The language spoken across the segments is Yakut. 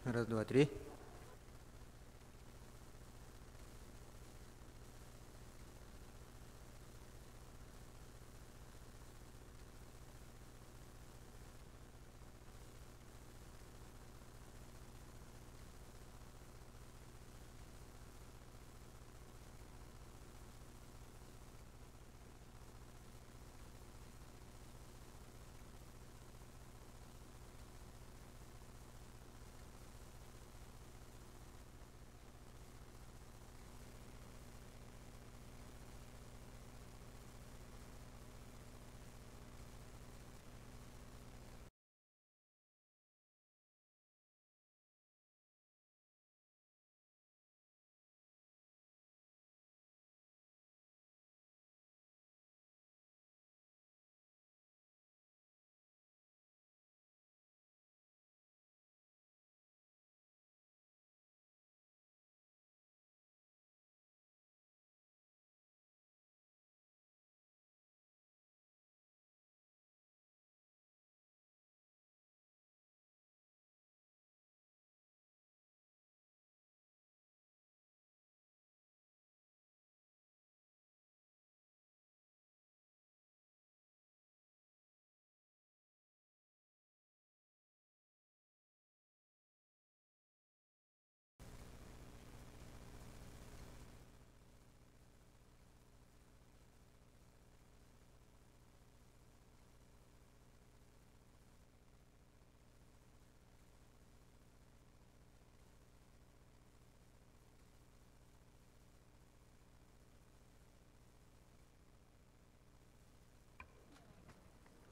Раз, два, три.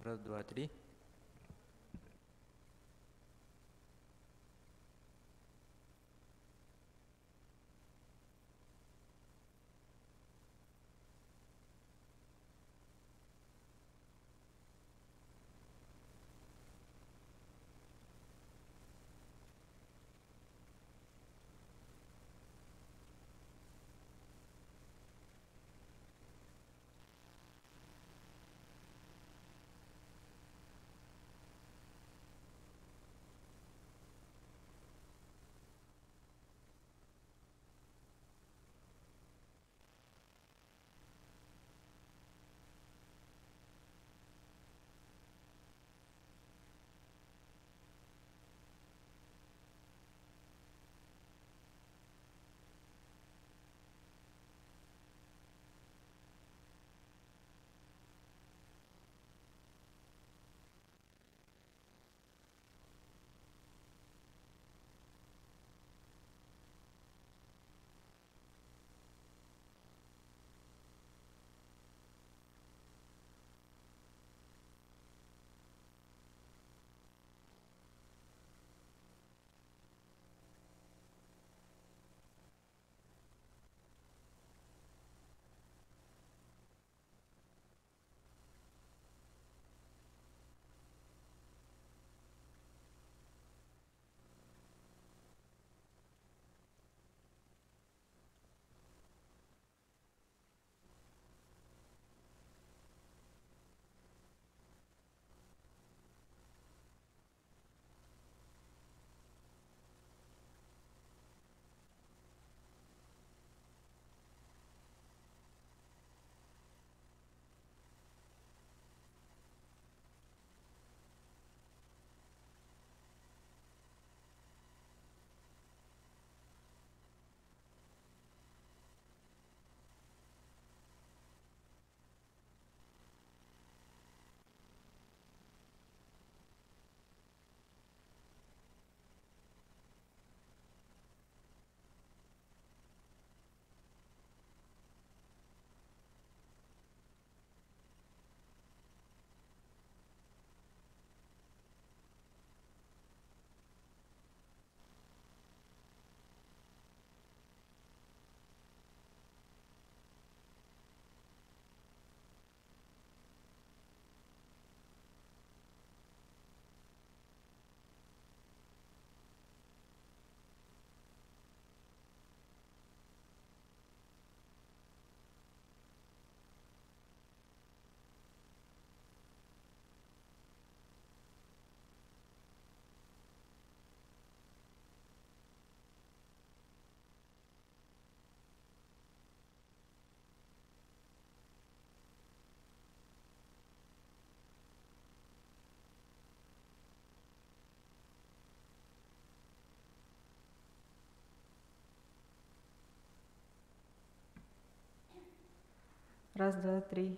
Раз, два, три. Раз, два, три.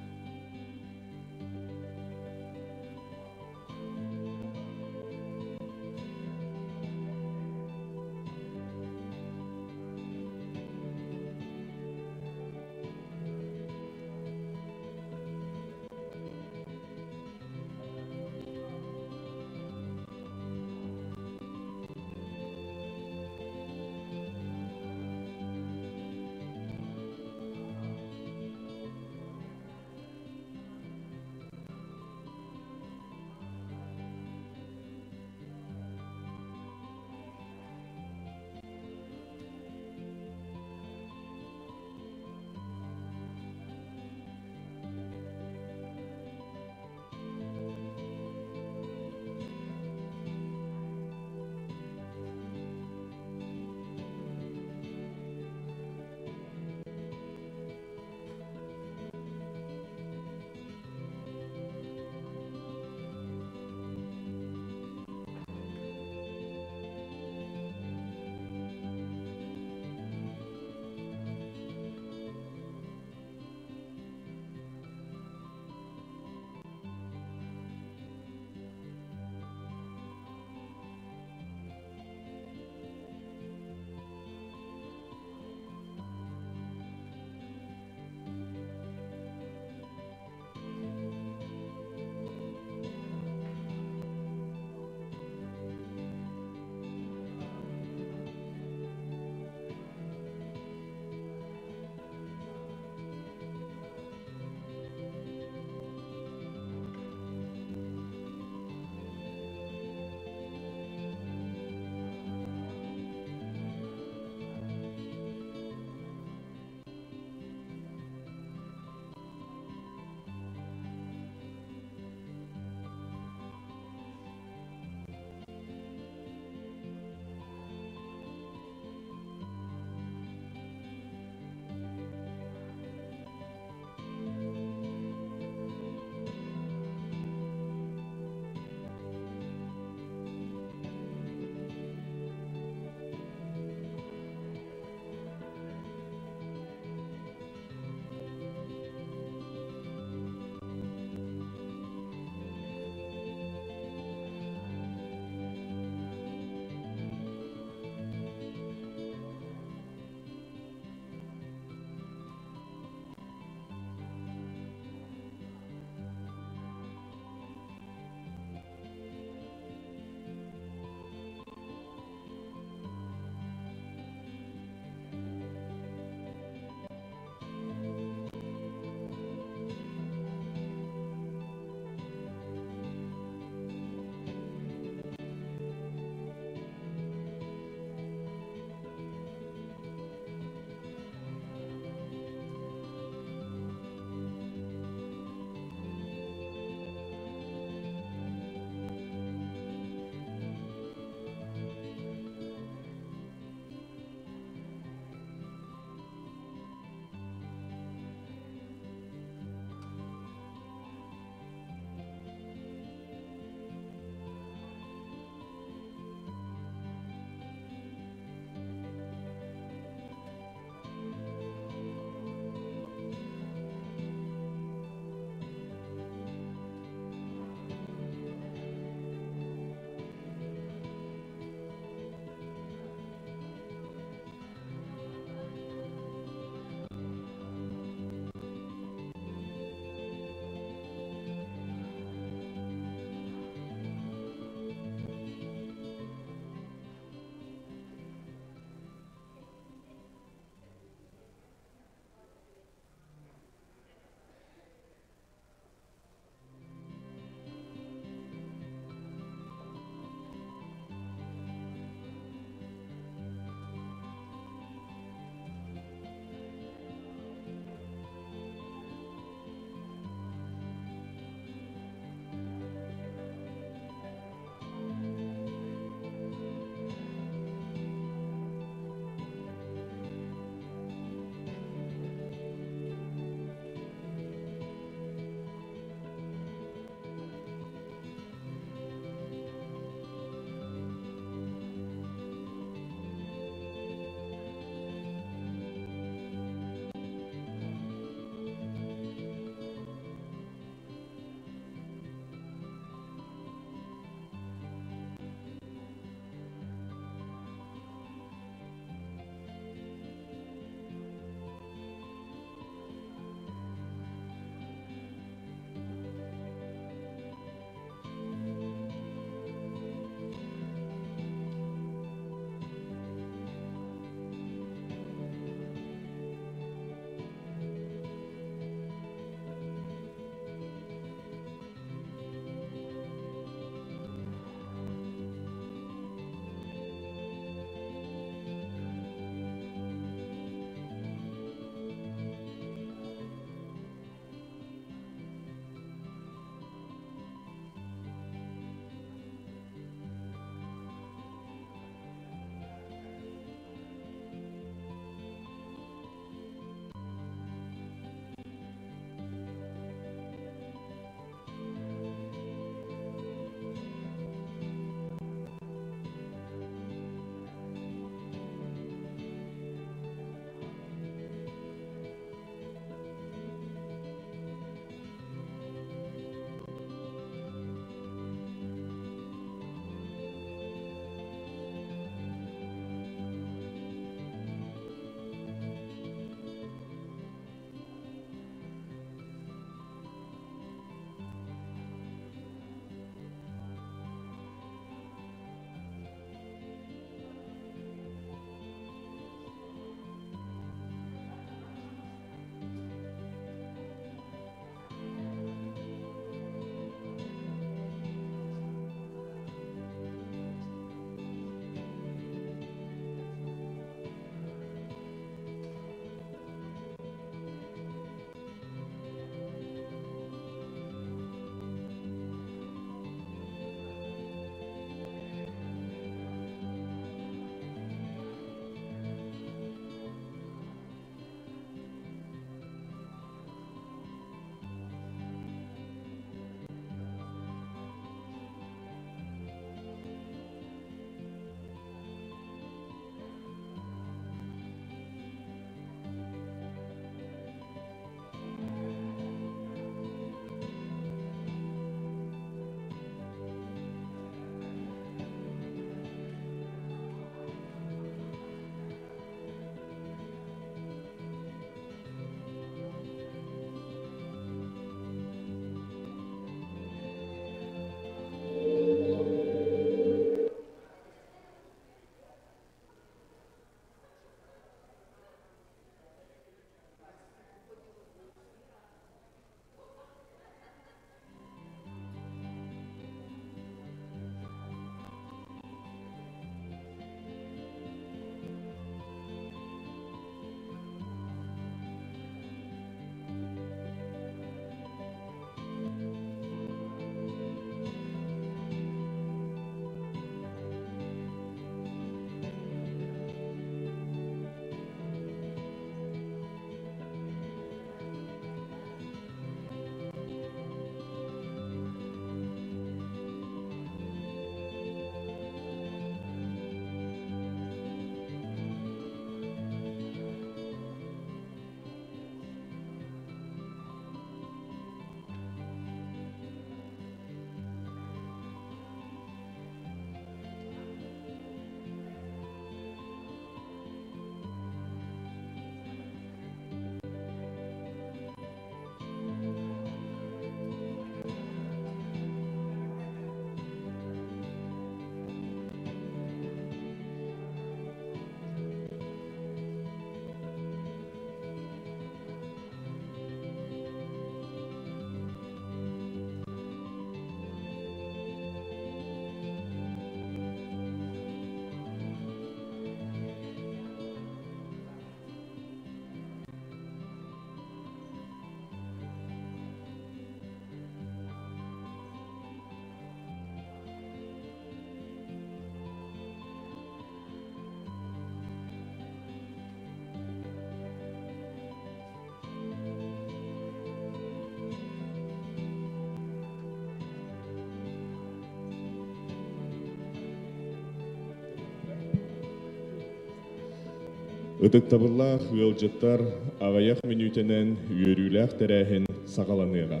Ытыктабыллаах ыалдьыттар, аҕыйах мүнүүтэнэн үөрүүлээх тэрээһин саҕаланыаҕа.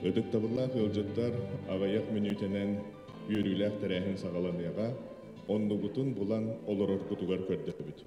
Ытыктабыллаах ыалдьыттар, аҕыйах мүнүүтэнэн үөрүүлээх тэрээһин саҕаланыаҕа, оннугутун булан олороргутугар көрдөһөбүт.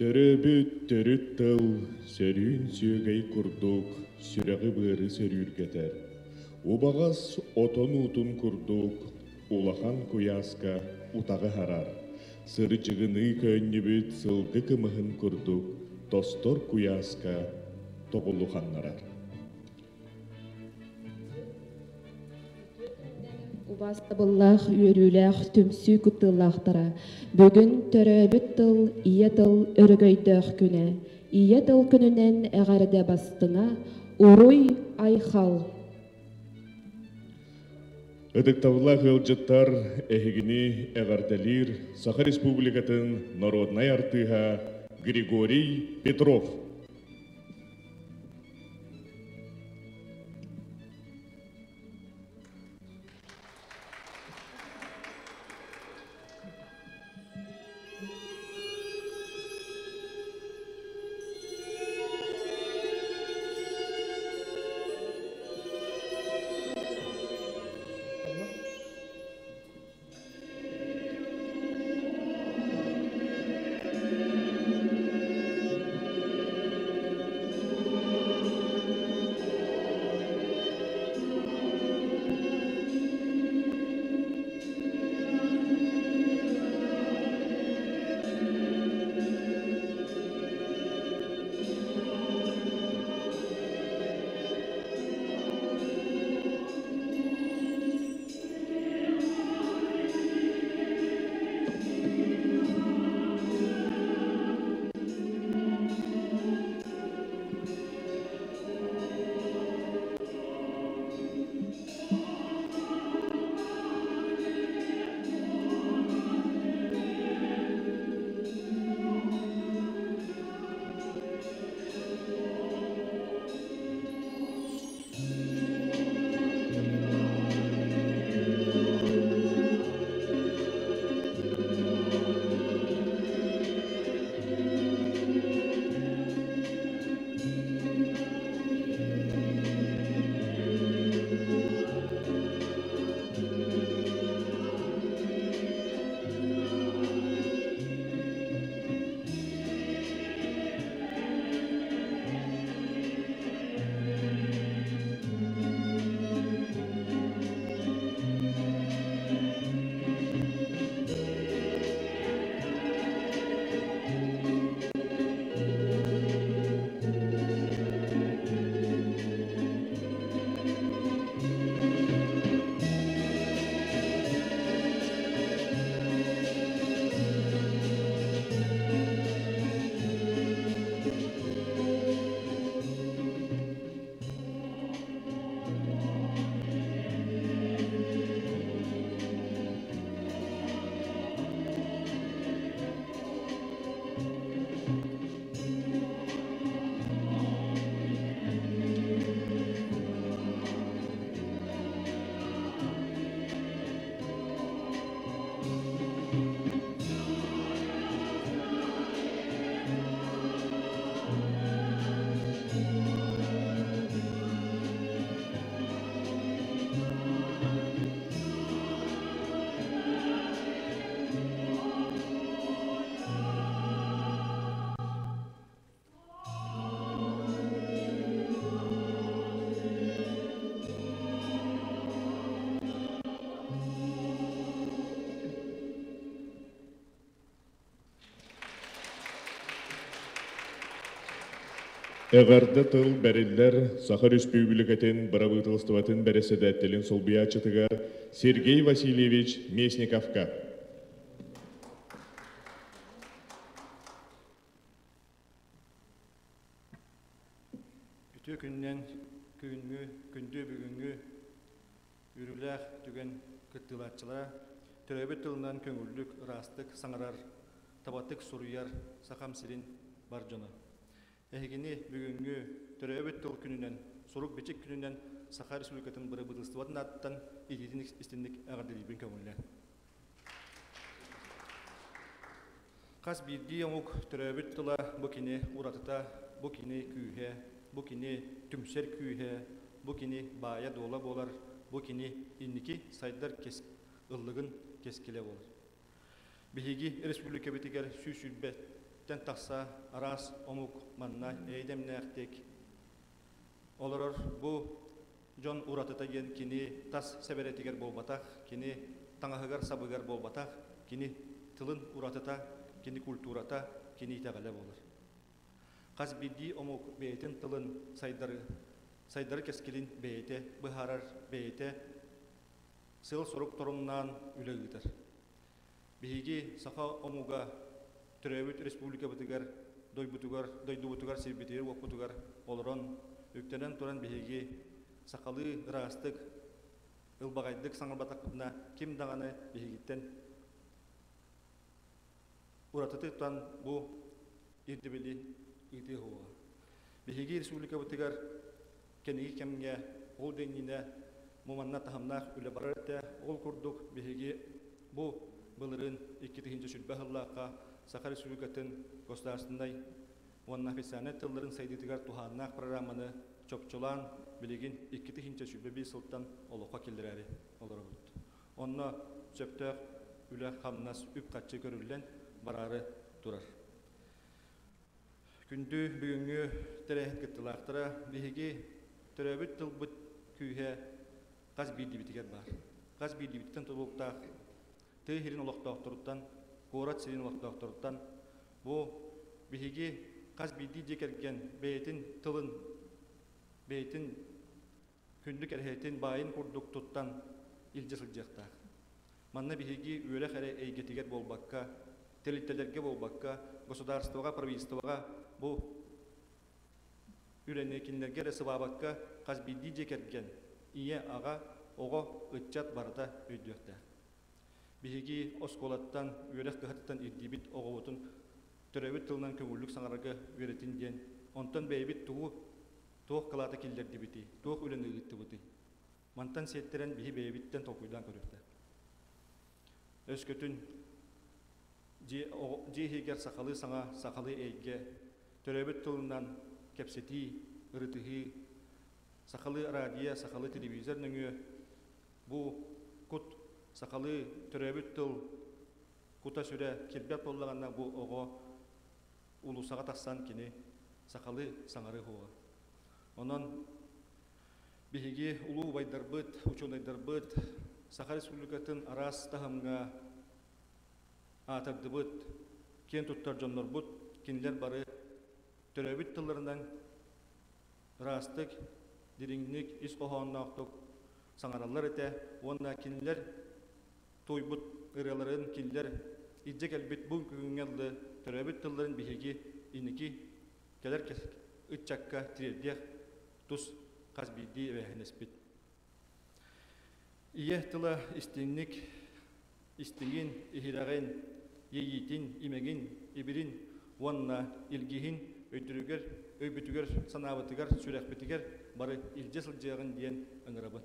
Төрөөбүт төрүт тыл сөрүүн сүөгэй курдук сүрэҕи-быары сөрүүргэтэр, убаҕас отон уутун курдук улахан куйааска утаҕы харар, сырдьыгыныы көөнньүбүт сылгы кымыһын курдук тостор куйааска тоҕулуханнарар. Убаастабыллаах, үөрүүлээх түмсүү кыттыылаахтара, бүгүн төрөөбүт тыл, ийэ тыл өрөгөйдөөх күнэ. Ийэ тыл күнүнэн эҕэрдэ бастыҥа, уруй, айхал! Ытыктабыллаах ыалдьыттар, эһигини эҕэрдэлиир Саха Республикатын народнай артыыһа Григорий Петров. Эҕэрдэ тыл бэриллэр Саха Өрөспүүбүлүкэтин Бырабыыталыстыбатын бэрэссэдээтэлин солбуйааччытыгар Сергей Васильевич Местниковка. Үтүө күнүнэн күһүҥҥү, күндү бүгүҥҥү үөрүүлээх түгэн кыттыылааччылара төрөөбүт тылынан көҥүллүк, ыраастык саҥарар, табатык суруйар Сахам сирин бар дьоно. Эһигини бүгүҥҥү төрөөбүт тыл күнүнэн, сурук-бичик күнүнэн Саха Республикатын Бырабыыталыстыбатын ааттан итиитин истинник эҕэрдэлиирбин көҥүллээн. Хас биирдии омук төрөөбүт тыла бу кини уратыта, бу кини күүһэ, бу кини түмсэр күүһэ, бу кини баайа-дуола буолар, бу кини инники сайдар кэс ыллыгын кэскилэ буолар. Биһиги республикабытыгар 120 тэн тахса араас омук манна эйдэмнээхтик олорор. Бу дьон уратыта диэн кини тас сэбэрэтигэр буолбатах, кини таҥаһыгар-сабыгар буолбатах, кини тылын уратыта, кини культурата, кини итэҕэлэ буолар. Хас биирдии омук бэйэтин тылын сайдары, сайдары кэскилин бэйэтэ быһаарар, бэйэтэ сыал-сорук торумнаан үлэ ыытар. Биһиги саха омуга төрөөбүт республикабытыгар, дойбутугар, дойдубутугар, сирбитигэр-уоппутугар олорон, үктэнэн туран биһиги сахалыы ыраастык, ылбаҕайдык саҥарбатахпытына, ким даҕаны биһигиттэн уратытыттан бу ирдэбили ыытыа суоҕа. Биһиги республикабытыгар кэнники кэмҥэ ол да иннинэ муманна таһымнаах үлэ барар этэ. Ол курдук биһиги бу былырыын 2020 сыллаахха Саха Республикатын государственнай уонна официальнай тылларын сайдыытыгар туһааннаах программаны чопчулаан билигин 2021 сылтан олоххо киллэрээри олоробут. Онно сөптөөх үлэ-хамнас, үп-харчы көрүллэн бараары турар. Күндү бүгүҥҥү тэрээһин кыттыылаахтара, биһиги төрөөбүт тылбыт күүһэ хас биирдиибитигэр баар. Хас биирдиибититтэн тутулуктаах тыа сирин олохтоохторуттан, куорат сирин олохтоохторуттан бу биһиги хас биирдии дьиэ кэргэн бэйэтин тылын, бэйэтин күндү кэрэһитин баайын курдук туттан илдьэ сылдьыахтаах. Манна биһиги үөрэх эрэ эйгэтигэр буолбакка, тэрилтэлэргэ буолбакка, государствоҕа, правительствоҕа бу үлэни кинилэргэ эрэ сыбаабакка, хас биирдии дьиэ кэргэн, ийэ, аҕа, оҕо, ыччат барыта өйдүөхтээх. Биһиги оскуолаттан, үөрэх кыһатыттан ирдиибит оҕобутун төрөөбүт тылынан көҥүллүк саҥарарга үөрэтин диэн, онтон бэйэбит тугу туох кылаата киллэрдибитий, туох үлэни ыыттыбытый? Мантан сиэттэрэн биһи бэйэбиттэн толкуйдаан көрүөхтэ. Өскөтүн дьиэ иһигэр сахалыы саҥа, сахалыы эйгэ, төрөөбүт тылынан кэпсэтии, ырытыһыы, сахалыы радио, сахалыы телевизор нөҥүө бу кут сахалыы төрөөбүт тыл кута-сүрэ кирбэт буоллаҕына бу оҕо уулуссаҕа тахсан кини сахалыы саҥарыы суоҕа. Онон биһиги улуу убайдарбыт, учуонайдарбыт Саха Республикатын араас таһымҥа аатырдыбыт, киэн туттар дьоннорбут, кинилэр бары төрөөбүт тылларынан ыраастык, дириҥник, ис хоһоонноохтук саҥараллар этэ уонна кинилэр туойбут ырыаларын кинилэр илдьэ кэлбит бу күҥҥэ дылы төрөөбүт тылларын биһиги инники кэлэр ыччакка тириэрдиэх тус хас биирдии эбээһинэспит. Ийэ тыла истиҥник, истиҥин, иһирэҕин, иэйиитин, имэҥин, ибирин уонна илгиһин өйдөрүгэр, өйбүтүгэр, санаабытыгар, сүрэхпитигэр бары илдьэ сылдьыаҕын диэн ыҥырабын.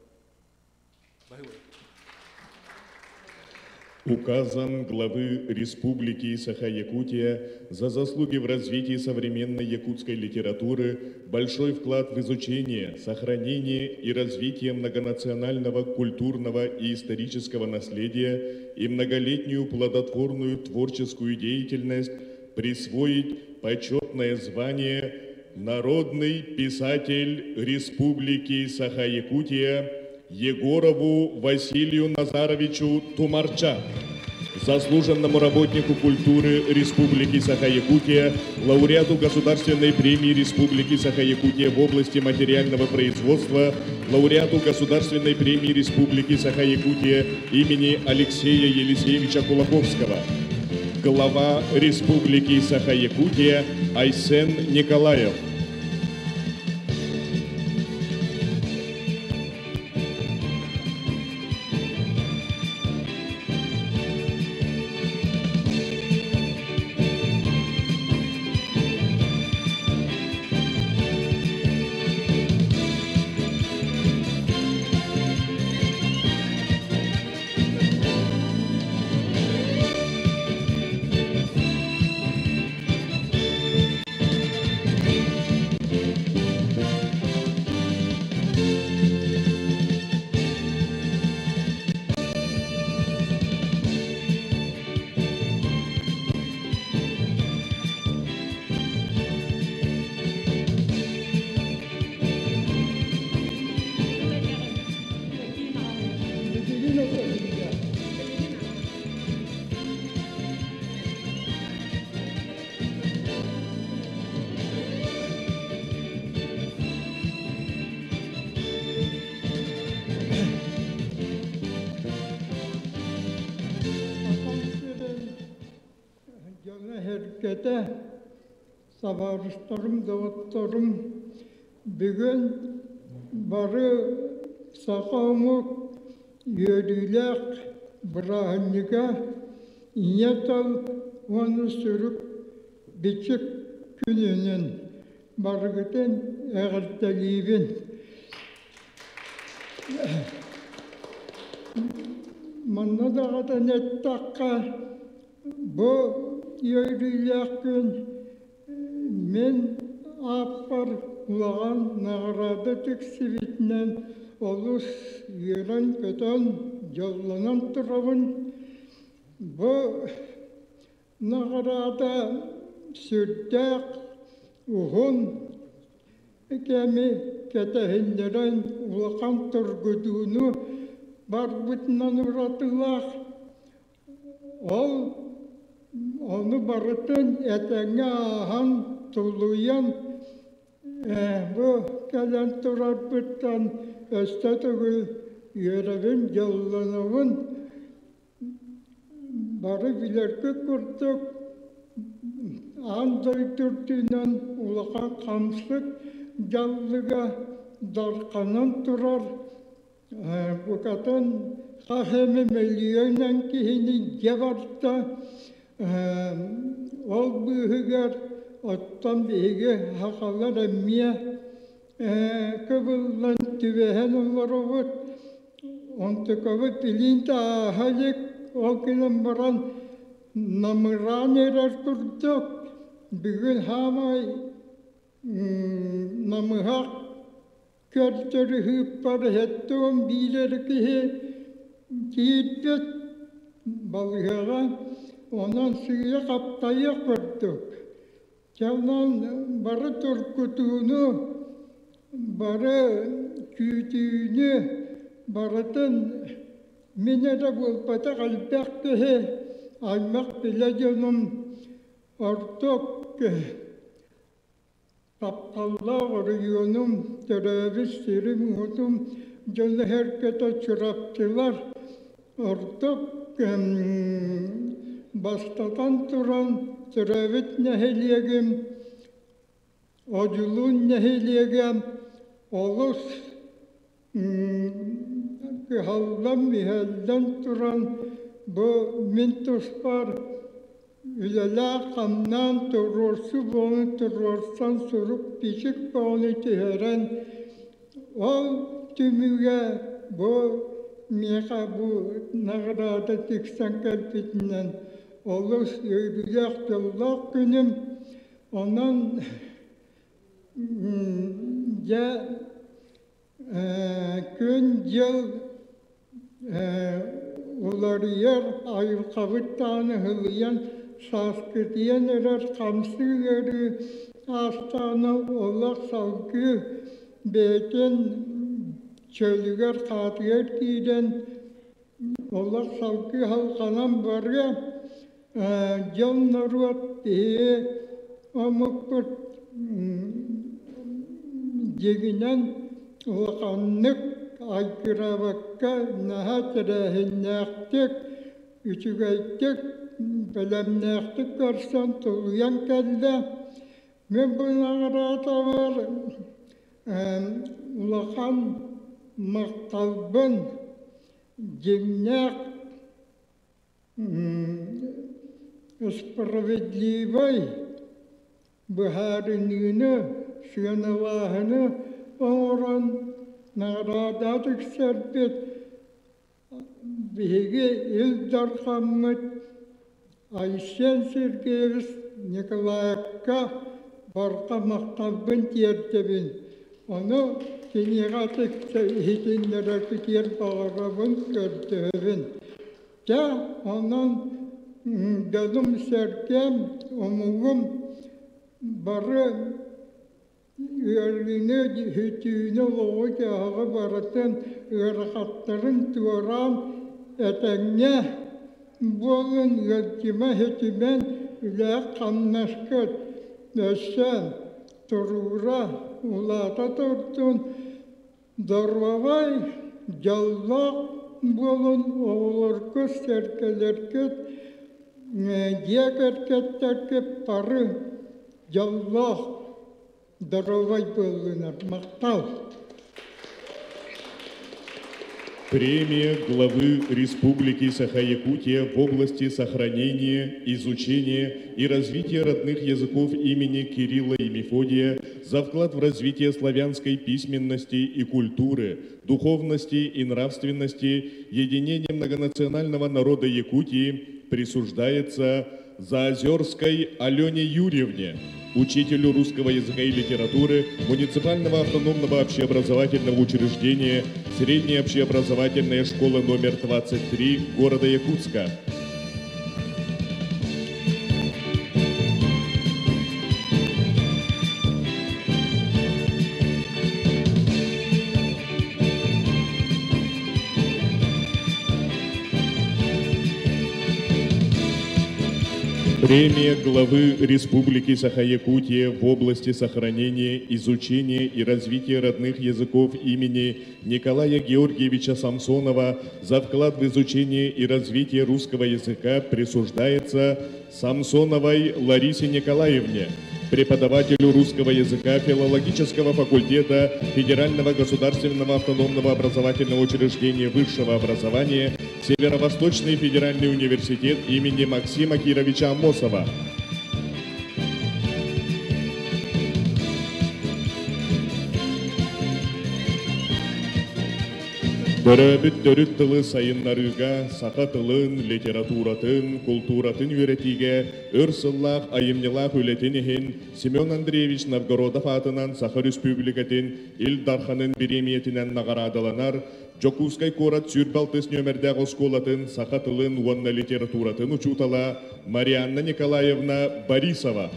Указом главы Республики Саха-Якутия за заслуги в развитии современной якутской литературы, большой вклад в изучение, сохранение и развитие многонационального культурного и исторического наследия и многолетнюю плодотворную творческую деятельность присвоить почетное звание «Народный писатель Республики Саха-Якутия» Егорову Василию Назаровичу Тумарча, заслуженному работнику культуры Республики Саха-Якутия, лауреату Государственной премии Республики Саха-Якутия в области материального производства, лауреату Государственной премии Республики Саха-Якутия имени Алексея Елисеевича Кулаковского. Глава Республики Саха-Якутия Айсен Николаев. Сэргэтэ, табаарыстарым, доҕотторум, бүгүн бары саха омук үөрүүлээх бырааһынньыга Ийэ тыл уонна сурук бичик күнүнэн барыгытын эҕэрдэлиибин. Манна даҕатан эттэххэ, бу үөрүүлээх күн мин ааппар улахан наҕараада тиксибитинэн олус үөрэн-көтөн, дьоллонон турабын. Бу наҕараада сүрдээх уһун кэми кэтэһиннэрэн улахан тургутууну барбытынан уратылаах. Ол ону барытын этэҥҥэ ааһан, тулуйан бу кэлэн турарбыттан өссө төгүл үөрэбин, дьоллонобун. Бары билэргит курдук, аан дойду үрдүнэн улахан хамсык дьаллыга дарханан турар. Букатын хас эмэ мөлүйүөнүнэн киһини дьэ барда. Ол быыһыгар оттон биһиги сахалар эмиэ кыбыллан түбэһэн олоробут. Онтукабыт илиин да ааһа илик, ол гынан баран намыраан эрэр курдук. Бүгүн хаамай намыһах көрдөрүһүүппэр 71 эрэ киһи киирбит балыыһаҕа, онон сыыйа хаптайыах курдук. Дьэ онон бары тургутууну, бары күүтүүнү барытын мин эрэ буолбатах элбэх киһи аймах билэ дьонум ордук тапталлаах оройуонум, төрөөбүт сирим-уотум дьоно-сэргэтэ Чурапчылар ордук бастатан туран төрөөбүт нэһилиэгим Одьулуун нэһилиэгэ олус кыһаллан-мүһэллэн туран бу мин туспар үлэлээх-хамнаан туруорсуу буолан туруорсан сурук-бичик бөҕөнү түһэрэн ол түмүгэ бу миэхэ бу наҕараада тиксэн кэлбитинэн олус үөрүүлээх дьоллоох күнүм. Онон дьэ күн-дьыл уларыйар, айылҕабыт даҕаны ыһылыйан, сааскытыйан эрэр хамсыы ыарыы аастаҕына олох салгыы бэйэтин чөлүгэр хаатыгар киирэн олох салгыы халҕанан барыа. Дьон-норуот биһиги омукпут дьиҥинэн улаханнык айгыраабакка наһаа тэрээһиннээхтик, үчүгэйдик, бэлэмнээхтик көрсөн тулуйан кэллэ. Мин бу наҕараадабар улахан махталбын дьиҥнээх Справедливай быһаарыныыны, сыаналааһыны оҥорон наҕараада тиксэрбит биһиги Ил Дархаммыт Айсен Сергеевич Николаевка барҕа махталбын тиэрдэбин. Ону киниэхэ иһитиннэрэргитигэр баҕарабын, көрдөһөбүн. Дьэ, онон дьонум-сэргэм, омугум бары ыарыыны, сүтүүнү, олоҕу-дьаһаҕы барытын ыарахаттарын туораан этэҥҥэ буолун, ыалдьыма ситимэн үлэҕэ-хамнаскыт өссө туругура улаата турдун. Доруобай, дьоллоох буолун, оҕолоргут, сэргэлэргит. Дьиэ кэргэттэргэ бары дьоллоох, доруобай буоллунар. Махтал! Премия главы Республики Саха-Якутия в области сохранения, изучения и развития родных языков имени Кирилла и Мефодия за вклад в развитие славянской письменности и культуры, духовности и нравственности, единение многонационального народа Якутии присуждается Заозерской Алене Юрьевне, учителю русского языка и литературы муниципального автономного общеобразовательного учреждения Средняя общеобразовательная школа номер 23 города Якутска. Премия главы Республики Саха-Якутия в области сохранения, изучения и развития родных языков имени Николая Георгиевича Самсонова за вклад в изучение и развитие русского языка присуждается Самсоновой Ларисе Николаевне, преподавателю русского языка филологического факультета Федерального государственного автономного образовательного учреждения высшего образования Северо-Восточный федеральный университет имени Максима Кировича Аммосова. Төрөөбүт төрүт тылы сайыннарыыга, саха тылын, литературатын, култууратын үөрэтиигэ өр сыллаах айымньылаах үлэтин иһин Семен Андреевич Новгородов аатынан Саха Республикатын Ил Дарханын бириэмийэтинэн наҕараадаланар Дьокуускай куорат 26 нүөмэрдээх оскуолатын саха тылын уонна литературатын учуутала Марианна Николаевна Борисова.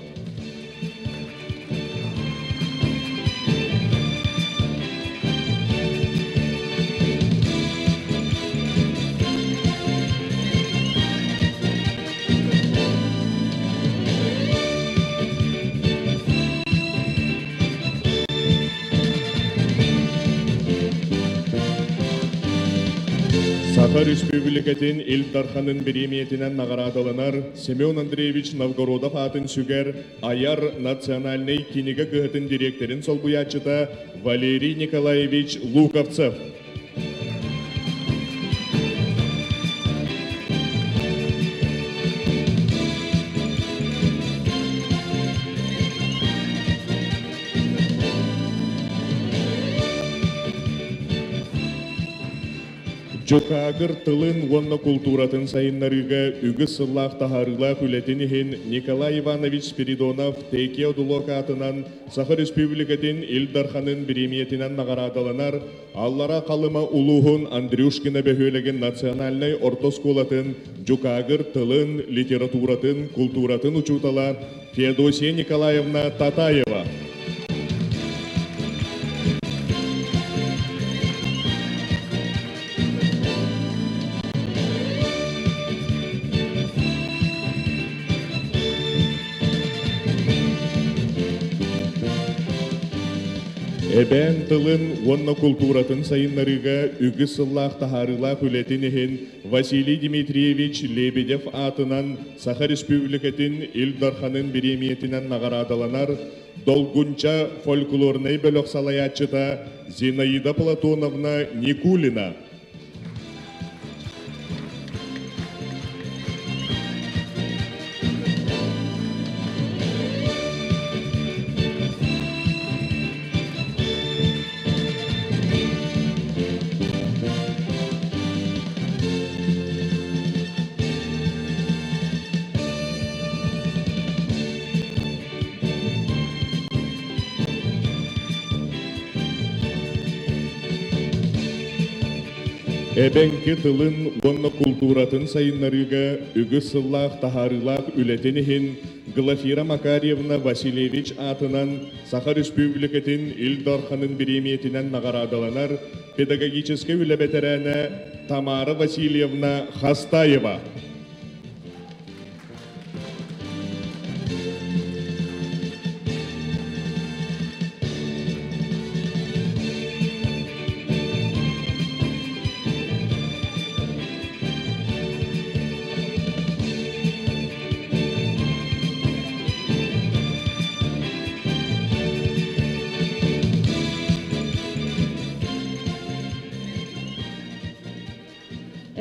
Саха Республикатын Ил Дарханын бириэмийэтинэн наҕараадаланар Семен Андреевич Новгородов аатын сүгэр Айар национальнай кинигэ кыһатын дириэктэрин солбуйааччыта Валерий Николаевич Луковцев. Дьукаагыр тылын уонна култууратын сайыннарыыга үгүс сыллаах таһаарыылаах үлэтин иһин Николай Иванович Спиридонов Тээкиэ Одулок аатынан Саха Республикатын Ил Дарханын бириэмийэтинэн наҕараадаланар Аллара Халыма улууһун Андрюшкино бөһүөлэгин национальнай орто оскуолатын дьукаагыр тылын, литературатын, култууратын учуутала Феодосия Николаевна Татаева. Эбээн тылын уонна култууратын сайыннарыыга үгүс сыллаах таһаарыылаах үлэтин иһин Василий Дмитриевич Лебедев аатынан Саха Республикатын Ил Дарханын бириэмийэтинэн наҕараадаланар Долгунча фольклорнай бөлөх салайааччыта Зинаида Платоновна Никулина. Эбэҥки тылын уонна култууратын сайыннарыыга үгүс сыллаах таһаарыылаах үлэтин иһин Глафира Макарьевна Васильевич аатынан Саха Республикатын Ил Дарханын бириэмийэтинэн наҕараадаланар педагогическай үлэ бэтэрээнэ Тамара Васильевна Хастаева.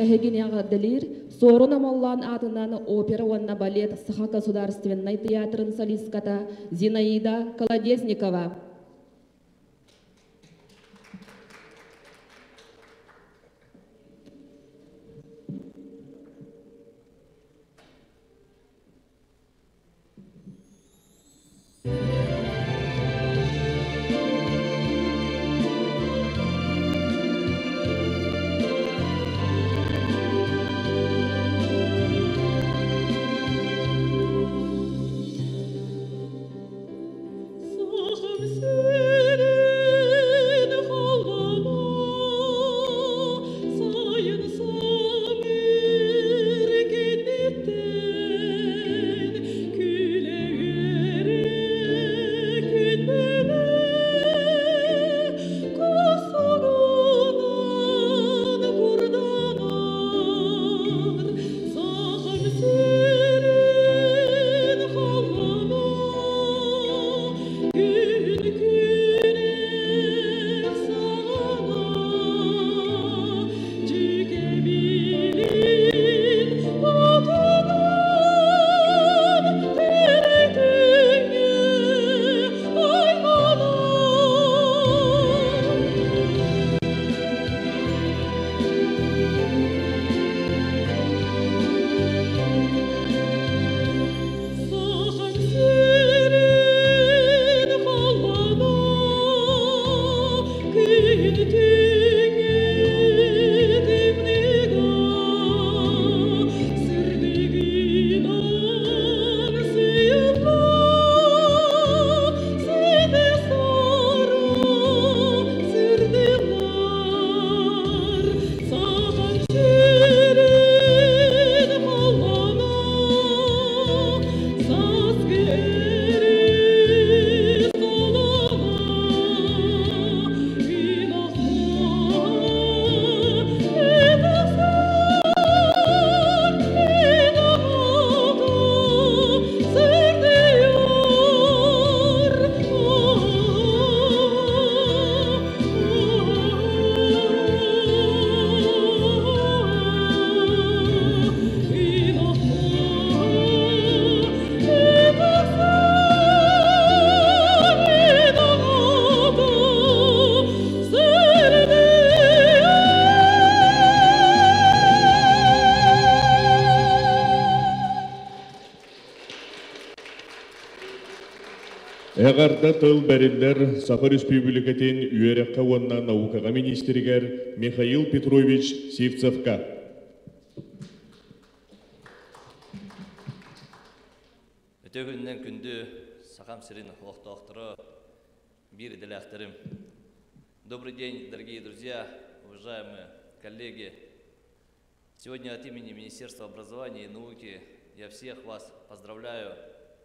Эһигини эҕэрдэлиир Суорун Омоллоон аатынан опера уонна балет Саха государственнай тыйаатырын солистката Зинаида Колодезникова. Сахам сирин халлаана сайын самыыр кэнниттэн күлэ-үөрэ күн мэлэ косоҕунан курданар. Сахам сирин халлаана күн күнэх саҕана дьүкэбилин отунан тэрэйтиҥҥэ айманар. Сахам сирин халлаана күн түҥү тымныыга сырдыгынан сыйылла ситэ сара сырдылар. Сахам сирин халлаана сааскы өрүс толоно күн ахмаа үтөхсөр күн аҕата сырдыйар. Күн ахмаа үтөхсөр күн аҕата сырдыйар. Эҕэрдэ тыл бэриллэр Саха Республикатын үөрэххэ уонна наукаҕа министригэр Михаил Петрович Сивцевка. Үтүө күнүнэн күндү Сахам сирин олохтоохторо, биир идэлээхтэрим. Добрый день, дорогие друзья, уважаемые коллеги. Сегодня от имени Министерства образования и науки я всех вас поздравляю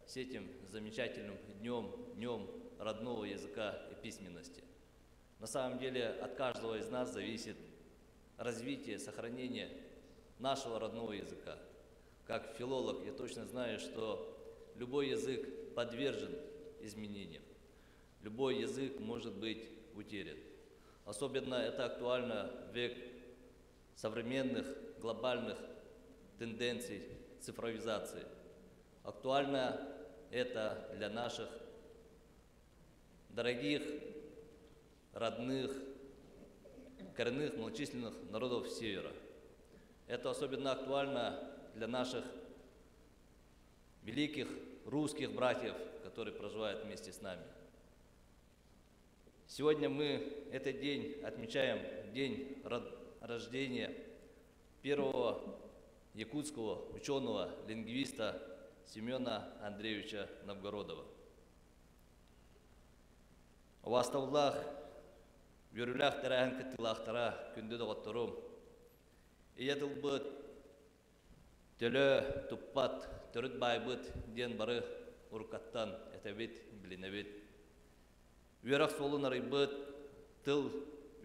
с этим замечательным днем, днем родного языка и письменности. На самом деле от каждого из нас зависит развитие, сохранение нашего родного языка. Как филолог я точно знаю, что любой язык подвержен изменениям. Любой язык может быть утерян. Особенно это актуально в век современных глобальных тенденций цифровизации. Актуально это для наших дорогих, родных, коренных малочисленных народов Севера. Это особенно актуально для наших великих русских братьев, которые проживают вместе с нами. Сегодня мы этот день отмечаем, день рождения первого якутского ученого, лингвиста Семена Андреевича Новгородова. Убаастабыллаах, үөрүүлээх тэрээһин кыттыылаахтара, күндү доҕотторум. Ийэ тылбыт төлө туппат, төрүт баайбыт диэн бары уруккаттан этэбит, билинэбит. Үөрэх суолун арыйбыт, тыл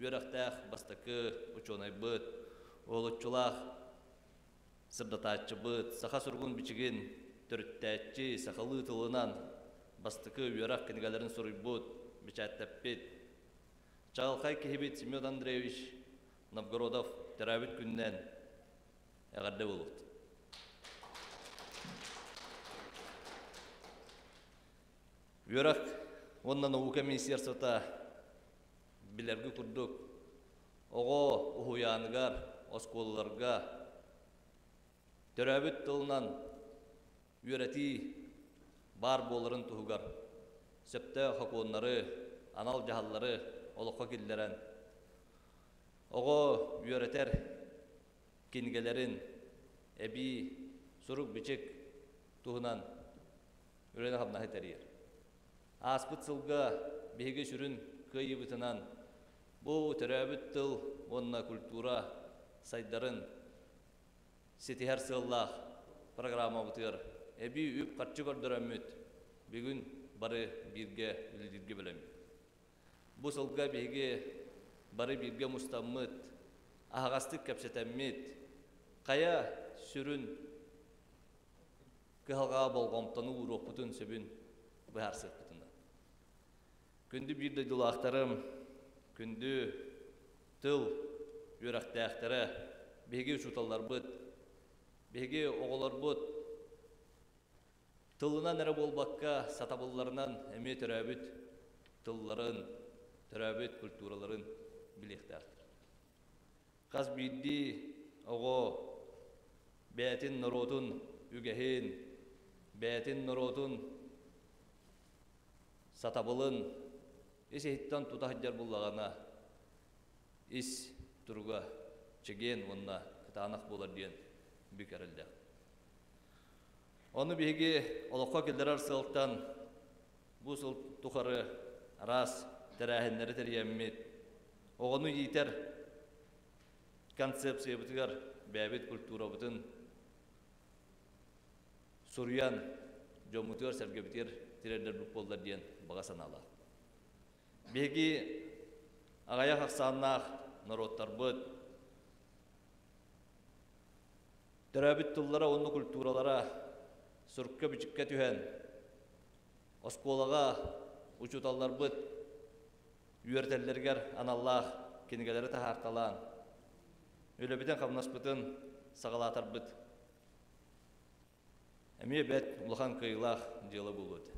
үөрэхтээх бастакы учуонайбыт, уһулуччулаах сырдатааччыбыт, саха суругун бичигин төрүттээччи, сахалыы тылынан бастакы үөрэх кинигэлэрин суруйбут, бэчээттэппит. Чаҕылхай киһибит Семен Андреевич Новгородов төрөөбүт күнүнэн Эҕэрдэ буолуохтун. Үөрэх уонна наука министерствота билэргэ курдук оҕо уһуйааныгар, оскуолаларга төрөөбүт тылынан үөрэтии баар буоларын туһугар сөптөөх сокуоннары, анал дьаһаллары олоххо киллэрэн, оҕо үөрэтэр кинигэлэрин эбии сурук-бичик туһунан үлэни-хамнаһы тэрийэр. Ааспыт сылга биһиги сүрүн кыайыыбытынан бу төрөөбүт тыл уонна культура сайдарын ситиһэр сыаллаах программабытыгар эбии үп-харчы көрдөрөммүт бүгүн бары бииргэ үлэлииргэ бэлэммит. Бу сылга биһиги бары бииргэ мустаммыт, аһаҕастык кэпсэтэммит, хайа сүрүн кыһалҕаҕа болҕомтону ууруохпутун сөбүн быһаарсыахпытына. Күндү биир дойдулаахтарым, күндү тыл үөрэхтээхтэрэ, биһиги учууталларбыт, биһиги оҕолорбут тылынан эрэ буолбакка сатабылларынан эмиэ төрөөбүт тылларын, төрөөбүт культураларын билиэхтээхтэр. Хас биирдии оҕо бэйэтин норуотун үгэһин, бэйэтин норуотун сатабылын ис-иһиттэн тута сылдьар буоллаҕына, ис туруга чэгиэн уонна кытаанах буолар диэн бүк эрэллээх. Ону биһиги олоххо киллэрэр сыалтан бу сыл тухары араас тэрээһиннэри тэрийэммит, оҕону иитэр концепциябытыгар бэйэбит культурабытын суруйан дьоммутугар-сэргэбитигэр тириэрдэрбит буоллар диэн баҕа санаалаах. Биһиги аҕыйах ахсааннаах норуоттарбыт төрөөбүт тыллара уонна культуралара сурукка-бичиккэ түһэн, оскуолаҕа учууталларбыт үөрэтэллэригэр аналлаах кинигэлэри таһаарталаан, үлэбитин-хамнаспытын саҕалаатарбыт эмиэ бэрт улахан кыайыылаах дьыала буолуо этэ.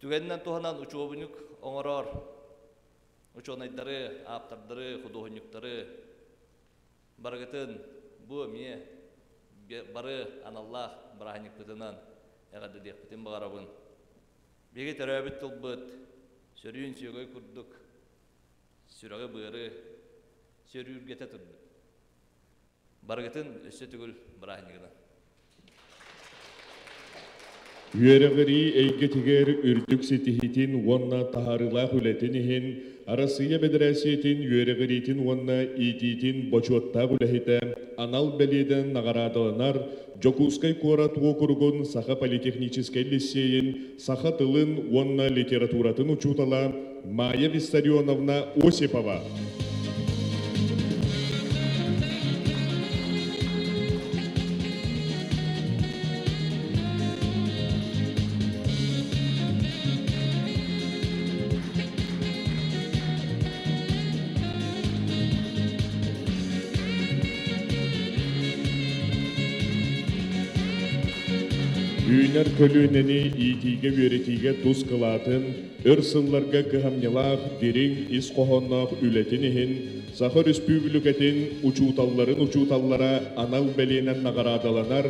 Түгэнинэн туһанан учуобунньук оҥорор учуонайдары, ааптардары, худуоһунньуктары барыгытын бу эмиэ бары аналлаах бырааһынньыкпытынан эҕэрдэлиэхпитин баҕарабын. Биһиги төрөөбүт тылбыт сөрүүн сүөгэй курдук сүрэҕи-быары сөрүүргэтэ турбут. Барыгытын өссө төгүл бырааһынньыгынан. Үөрэҕирии эйгэтигэр үрдүк ситиһиитин уонна таһаарыылаах үлэтин иһин Арассыыйа Бэдэрээссийэтин үөрэҕириитин уонна иитиитин бочуоттаах үлэһитэ анал бэлиэнэн наҕараадаланар Дьокуускай куорат уокуругун Саха политехническэй лиссиэйин саха тылын уонна литературатын учуутала Майя Виссарионовна Осипова. Үүнэр көлүөнэни иитиигэ-үөрэтиигэ тус кылаатын, өр сылларга кыһамньылаах, дириҥ ис хоһоонноох үлэтин иһин Саха Өрөспүүбүлүкэтин учууталларын учууталлара анал бэлиэнэн наҕараадаланар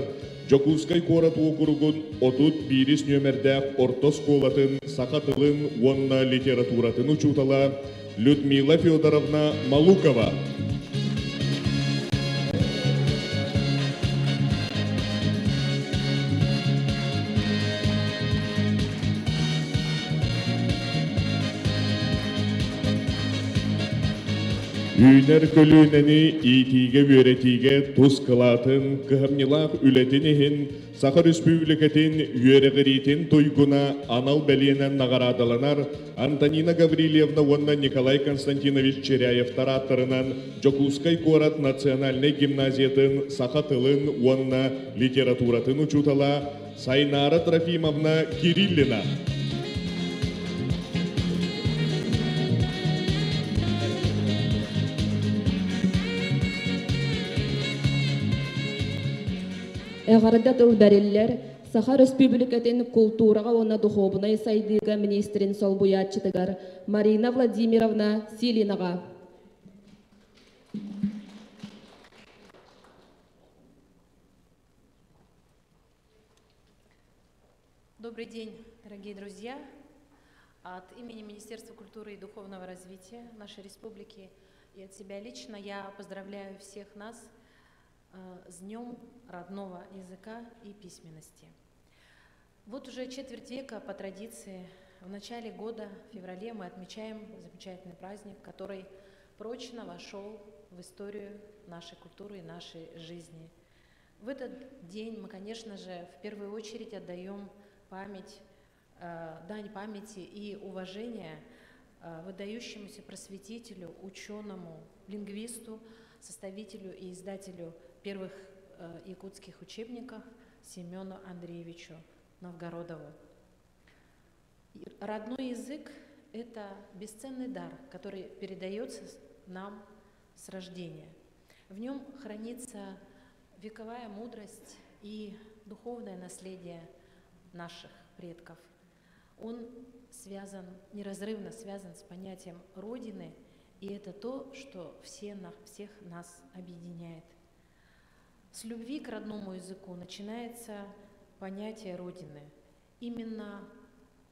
Дьокуускай куорат уокуругун 31 нүөмэрдээх орто оскуолатын саха тылын уонна литературатын учуутала Людмила Федоровна Малукова. Үүнэр көлүөнэни иитиигэ-үөрэтиигэ тус кылаатын, кыһамньылаах үлэтин иһин Саха Өрөспүүбүлүкэтин үөрэҕириитин туйгуна анал бэлиэнэн наҕараадаланар Антонина Гаврильевна уонна Николай Константинович Чиряевтар ааттарынан Дьокуускай куорат национальнай гимназиятын саха тылын уонна литературатын учуутала Сайнаара Трофимовна Кириллина. Эҕэрдэ тыл бэриллэр Саха Өрөспүүбүлүкэтин култуураҕа уонна духуобунай сайдыыга миниистирин солбуйааччытыгар Марина Владимировна Силинаҕа. Добрый день, дорогие друзья! От имени Министерства культуры и духовного развития нашей республики и от себя лично я поздравляю всех нас с Днем родного языка и письменности. Вот уже четверть века по традиции в начале года, в феврале, мы отмечаем замечательный праздник, который прочно вошел в историю нашей культуры и нашей жизни. В этот день мы, конечно же, в первую очередь отдаем память, дань памяти и уважения выдающемуся просветителю, ученому, лингвисту, составителю и издателю первых якутских учебников Семену Андреевичу Новгородову. Родной язык – это бесценный дар, который передается нам с рождения. В нем хранится вековая мудрость и духовное наследие наших предков. Он связан, неразрывно связан с понятием Родины, и это то, что все, всех нас объединяет. С любви к родному языку начинается понятие Родины. Именно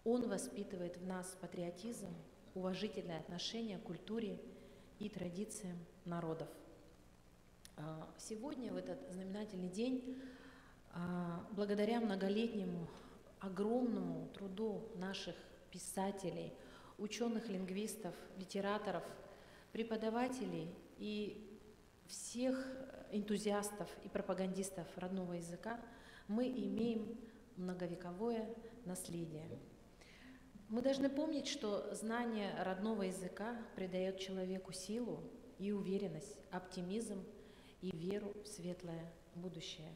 он воспитывает в нас патриотизм, уважительное отношение к культуре и традициям народов. Сегодня, в этот знаменательный день, благодаря многолетнему огромному труду наших писателей, ученых-лингвистов, литераторов, преподавателей и всех энтузиастов и пропагандистов родного языка, мы имеем многовековое наследие. Мы должны помнить, что знание родного языка придает человеку силу и уверенность, оптимизм и веру в светлое будущее.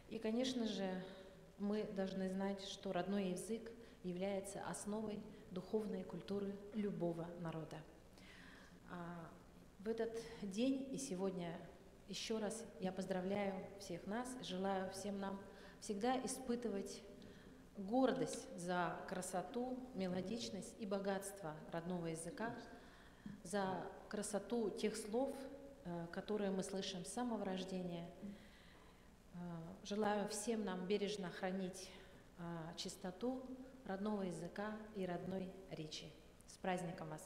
И, конечно же, мы должны знать, что родной язык является основой духовной культуры любого народа. В этот день и сегодня еще раз я поздравляю всех нас, желаю всем нам всегда испытывать гордость за красоту, мелодичность и богатство родного языка, за красоту тех слов, которые мы слышим с самого рождения. Желаю всем нам бережно хранить чистоту родного языка и родной речи. С праздником вас!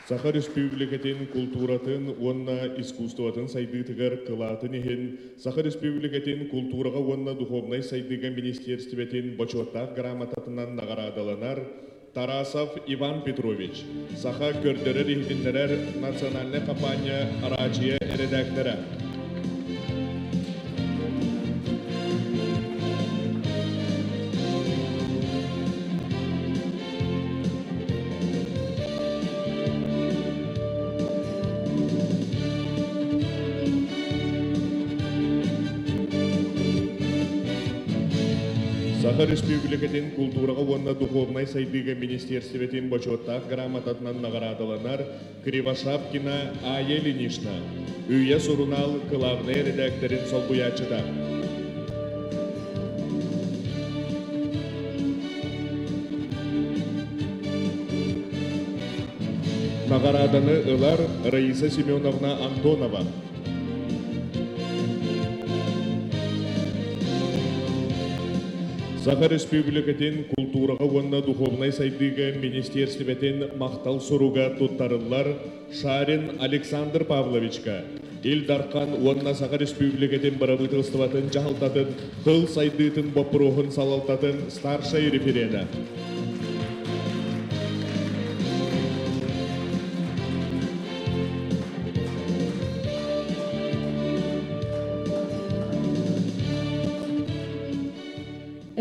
Саха Республикатын култууратын уонна искусствотын сайдыытыгар кылаатын иһин Саха Республикатын култуураҕа уонна духовнай сайдыыга министиэристибэтин бочуоттаах грамотатынан наҕараадаланар Тарасов Иван Петрович, Саха көрдөрөр-иһитиннэрэр национальнай хампаанньа араадьыйа эрэдээктэрэ. Саха Республикатын култуураҕа уонна духовнай сайдыыга министиэристибэтин бочуоттаах грамотатынан наҕараадаланар Кривошапкина Ая Ильинична, Үүйэ сурунаал кылаабынай эрэдээктэрин солбуйааччыта. Наҕарааданы ылар Раиса Семеновна Антонова. Саха Республикатын култуураҕа уонна духовнай сайдыыга министиэристибэтин махтал суруга туттарыллар Шарин Александр Павловичка, Ил Дархан уонна Саха Республикатын бырабыыталыстыбатын дьаһалтатын тыл сайдыытын боппуруоһун салалтатын старшай референэ.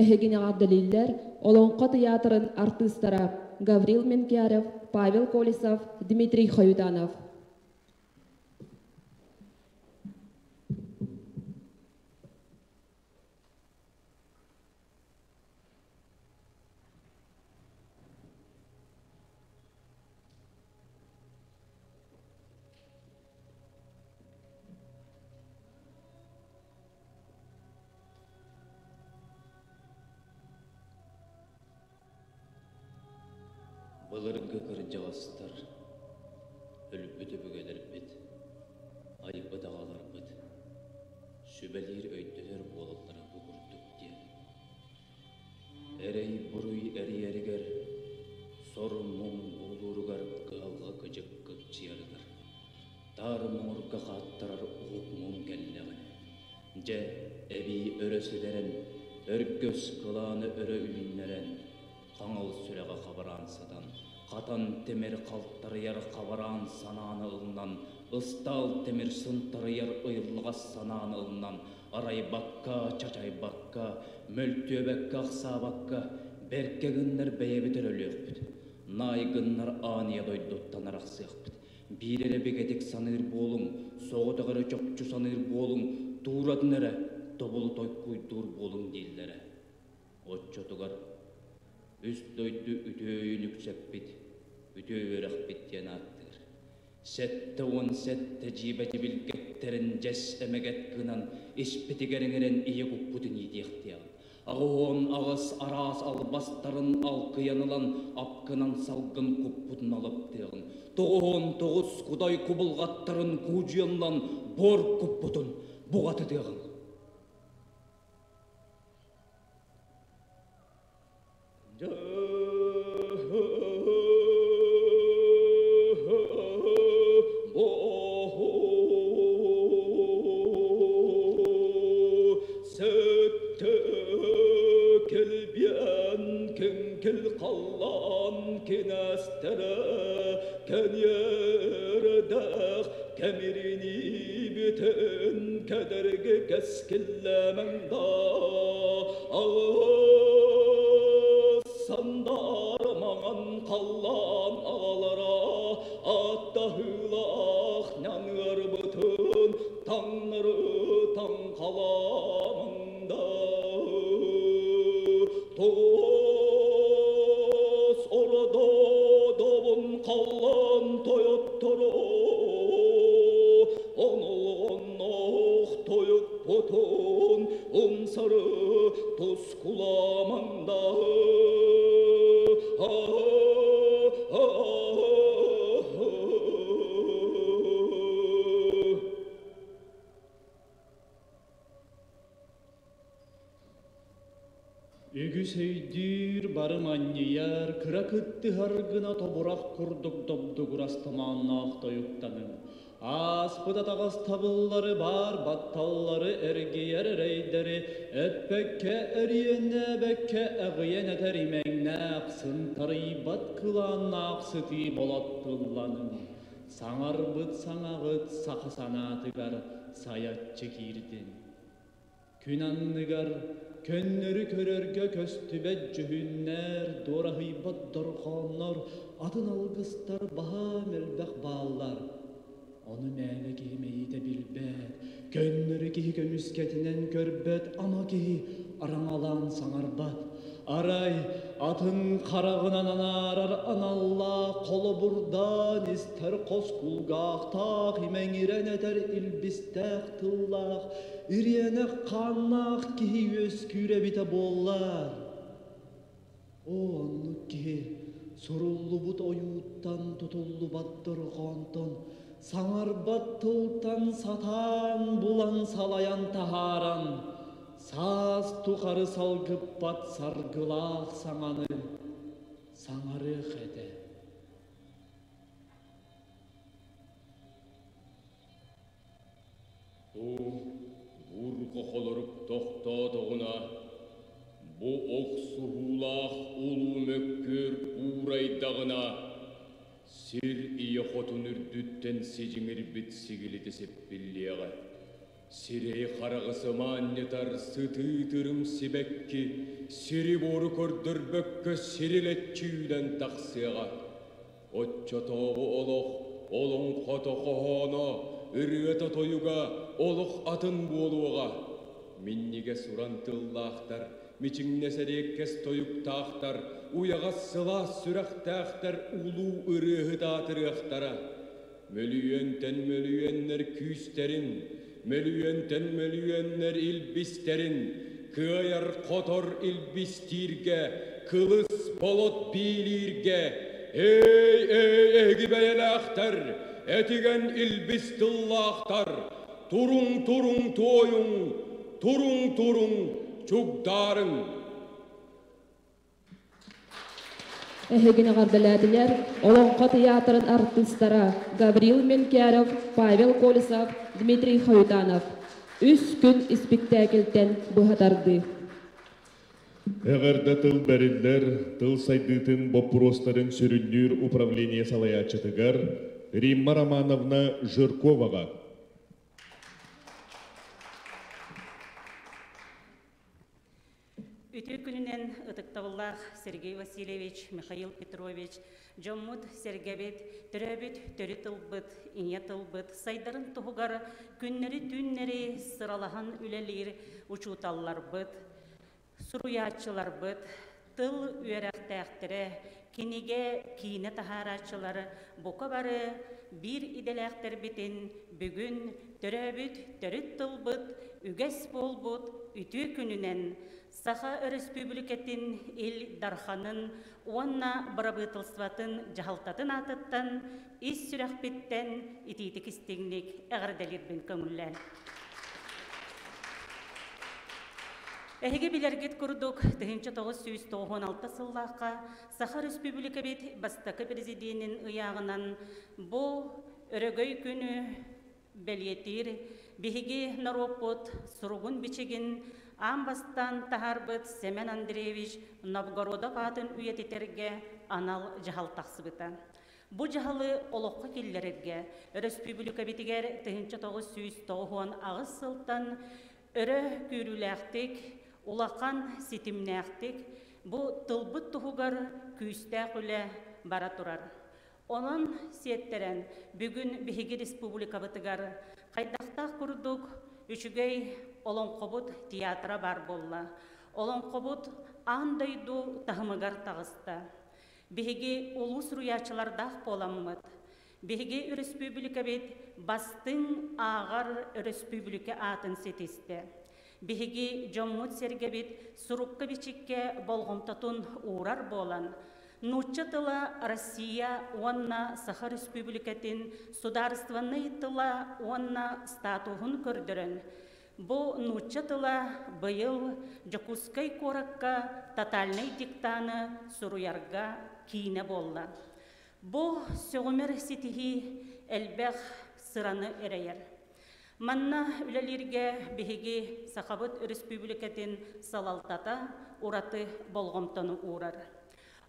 Эһигини эҕэрдэлииллэр Олоҥхо тыйаатырын артыыстара Гаврил Менкяров, Павел Колесов, Дмитрий Хоютанов. Былыргы кырдьаҕастар, өлбүт өбүгэлэрбит, айбыт аҕаларбыт сүбэлиир өйдөтөр буолаллара бу курдук диэн. Эрэй-буруй эрийэригэр, сор-муҥ буулууругар кыһалҕа кыдьык кыпчыйарыгар, таар муҥурга хааттарар уһук муҥ кэллэҕинэ, дьэ, эбии өрө сүтэрэн, өргөс кылааны өрө үүннэрэн, хаҥыл сүрэҕэ хабараан сытан, хатан тимир халтарыйар хабараан санааны ылынан, ыстаал тимир сынтарыйар ыйыллаҕас санааны ылынан, арайбакка, чачайбакка, мөлтүөбэккэ-ахсаабакка, бэркэ гыннар бэйэбит эрэ өлүөхпүт, наай гыннар аан ийэ дойдуттан арахсыахпыт. Биир эрэ бигэтик саныыр буолуҥ, соҕотох эрэ чопчу саныыр буолуҥ, тууратын эрэ тобулу тойкуйдуур буолуҥ дииллэрэ. Оччотугар үс дойду үтүө өйүн үксэппит, үтүө үөрэхпит диэн ааттыыр. 77 дьиибэ дьибилгэттэрин дьэс эмэгэт гынан испитигэр иҥэрэн ийэ куппутун иитиэхтиэҕин. 88 араас албастарын алкыйан ылан апкынан салгын куппутун алыптыаҕын. 99 кудай кубулҕаттарын куудьуйан ылан буор куппутун буҕатытыаҕын. Кэлбиэн кэҥкил халлаан кинээстэрэ кэниэрдээх кэмиринии бүтүн кэдэрги кэскиллэмэҥ да Сандар маҥан халлаан аҕалара аттаһыылаах ньаныарбытын таҥнары таҥхаламаҥ да Тоҕус ородо добун халлаан тойотторо онолҕонноох тойукпутун умсары тускуламанда. Үгүс өйдүүр, бары манньыйар, кыра кыттыһар гына тобурах курдук добдугурас томоонноох тойуктаныҥ. Ааспыт атаҕас табыллары баар батталлары эргийэр эрэйдэри эппэккэ эриэннээбэккэ эҕийэн этэр имэҥнээх сынтарыйбат кылааннаах сытыы болот тылланыҥ. Саҥарбыт саҥаҕыт саха санаатыгар сайаччы киирдин. Күн анныгар көннөрү көрөргө көстүбэт дьүһүннэр, дуораһыйбат дорҕооннор, атын алгыстар баһаам элбэх бааллар. Ону мээнэ киһи мэйиитэ билбэт, көннөрү киһи көмүскэтинэн көрбөт, ама киһи араҥалаан саҥарбат. Арай атын хараҕынан анаарар аналлаах холобурдаан истэр хос кулгаахтаах имэҥирэн этэр илбистээх тыллаах ириэнэх хааннаах киһи үөскүүр эбитэ буоллар. Оо, оннук киһи суруллубут ойууттан тутуллубат дорҕоонтон, саҥарбат тылтан сатаан булан салайан таһааран, саас тухары салгыппат саргылаах саҥаны саҥарыах этэ. Бу бурҕа холорук тохтоотоҕуна, бу охсуһуулаах улуу мөккүөр уурайдаҕына, сир ийэ хотун үрдүттэн сидьиҥирбит сигилитэ сиппиллиэҕэ. Сирэйи-хараҕы сымаанньытар сытыы тырым сибэкки сири-буору көрдөрбөккө сирилэччи үүнэн тахсыаҕа. Оччотооҕу олох олоҥхото хоһооно, ырыата-тойуга олох атын буолуоҕа. Минньигэс уран тыллаахтар, мичиҥнэс эриэккэс тойуктаахтар, уйаҕас сылаас сүрэхтээхтэр улуу ырыаһыт аатырыахтара. Мөлүйүөнтэн мөлүйүөннэр күүстэрин, мөлүйүөнтэн мөлүйүөннэр илбистэрин кыайар-хотор илбистииргэ, кылыс болот биилииргэ, Эй, эй, эһиги бэйэлээхтэр, этигэн илбис тыллаахтар, туруҥ, туруҥ, туойуҥ, туруҥ, туруҥ, чугдаарыҥ! Эһигини эҕэрдэлээтилэр Олоҥхо тыйаатырын артыыстара Гаврил Менкяров, Павел Колесов, Дмитрий Хоютанов. Үс күн испиктээкилтэн быһа тардыы. Эҕэрдэ тыл бэриллэр тыл сайдыытын боппуруостарын сүрүннүүр управление салайааччытыгар Римма Романовна Жирковаҕа. Үтүө күнүнэн ытыктабыллаах Сергей Васильевич, Михаил Петрович, дьоммут, сэргэбит, төрөөбүт төрүт тылбыт, ийэ тылбыт сайдарын туһугар күннэри-түүннэри сыралаһан үлэлиир учууталларбыт, суруйааччыларбыт, тыл үөрэхтээхтэрэ, кинигэ, киинэ таһаарааччылар бука бары биир идэлээхтэрбитин бүгүн төрөөбүт төрүт тылбыт үгэс буолбут үтүө күнүнэн Саха Өрөспүүбүлүкэтин Ил Дарханын уонна Бырабыыталыстыбатын дьаһалтатын аатыттан ис сүрэхпиттэн итиитик истиҥник эҕэрдэлиирбин көҥүллээн. Эһиги билэргит курдук, 1996 сыллаахха Саха Өрөспүүбүлүкэбит бастакы президенин ыйааҕынан бу өрөгөй күнү бэлиэтиир биһиги норуоппут суругун-бичигин аан бастаан таһаарбыт Семен Андреевич Новгородов аатын үйэтитэргэ анал дьаһал тахсыбыта. Бу дьаһалы олоххо киллэрэргэ өрөспүүбүлүкэбитигэр 1998 сылтан өрө күүрүүлээхтик, улахан ситимнээхтик бу тылбыт туһугар күүстээх үлэ бара турар. Онон сиэттэрэн бүгүн биһиги республикабытыгар хайдахтаах курдук үчүгэй олоҥхобут театра баар буолла. Олоҥхобут аан дойду таһымыгар таҕыста. Биһиги улуу суруйааччылардаах буоламмыт, биһиги өрөспүүбүлүкэбит бастыҥ ааҕар өрөспүүбүлүкэ аатын ситистэ. Биһиги дьоммут-сэргэбит сурукка-бичиккэ болҕомтотун уурар буолан, нуучча тыла Россия уонна Саха Өрөспүүбүлүкэтин судаарыстыбаннай тыла уонна статуһун көрдөрөн, Бу нуучча тыла быйыл Дьокуускай куоракка тотальнай диктаны суруйарга киинэ буолла. Бу сөҕүмэр ситиһии элбэх сыраны эрэйэр. Манна үлэлииргэ биһиги Сахабыт Өрөспүүбүлүкэтин салалтата ураты болҕомтону уурар.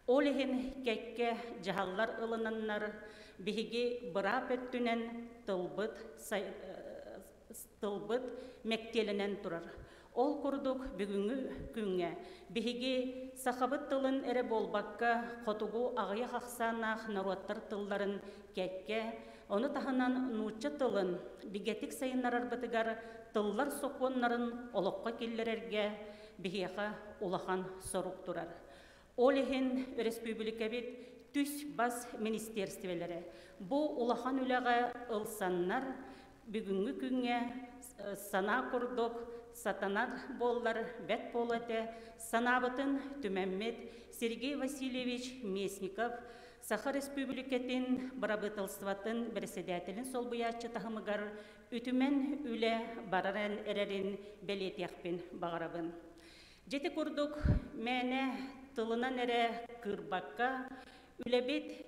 Ол иһин кэккэ дьаһаллар ылынаннар, биһиги быраап өттүнэн тылбыт тылбыт мэктиэлэнэн турар. Ол курдук бүгүҥҥү күҥҥэ биһиги сахабыт тылын эрэ буолбакка, хотугу аҕыйах ахсааннаах норуоттар тылларын кэккэ, ону таһынан нуучча тылын бигэтик сайыннарарбытыгар тыллар сокуоннарын олоххо киллэрэргэ биһиэхэ улахан сорук турар. Ол иһин өрөспүүбүлүкэбит түс-бас министиэрстибэлэрэ бу улахан үлэҕэ ылсаннар, бүгүҥҥү күҥҥэ санаа курдук сатанар буоллар бэрт буолуо этэ. Санаабытын түмэммит Сергей Васильевич Местников Саха Республикатын Бырабыыталыстыбатын бэрэссэдээтэлин солбуйааччы таһымыгар үтүмэн үлэ баран эрэрин бэлиэтиэхпин баҕарабын. Дьити курдук мээнэ тылынан эрэ кыырбакка, үлэбит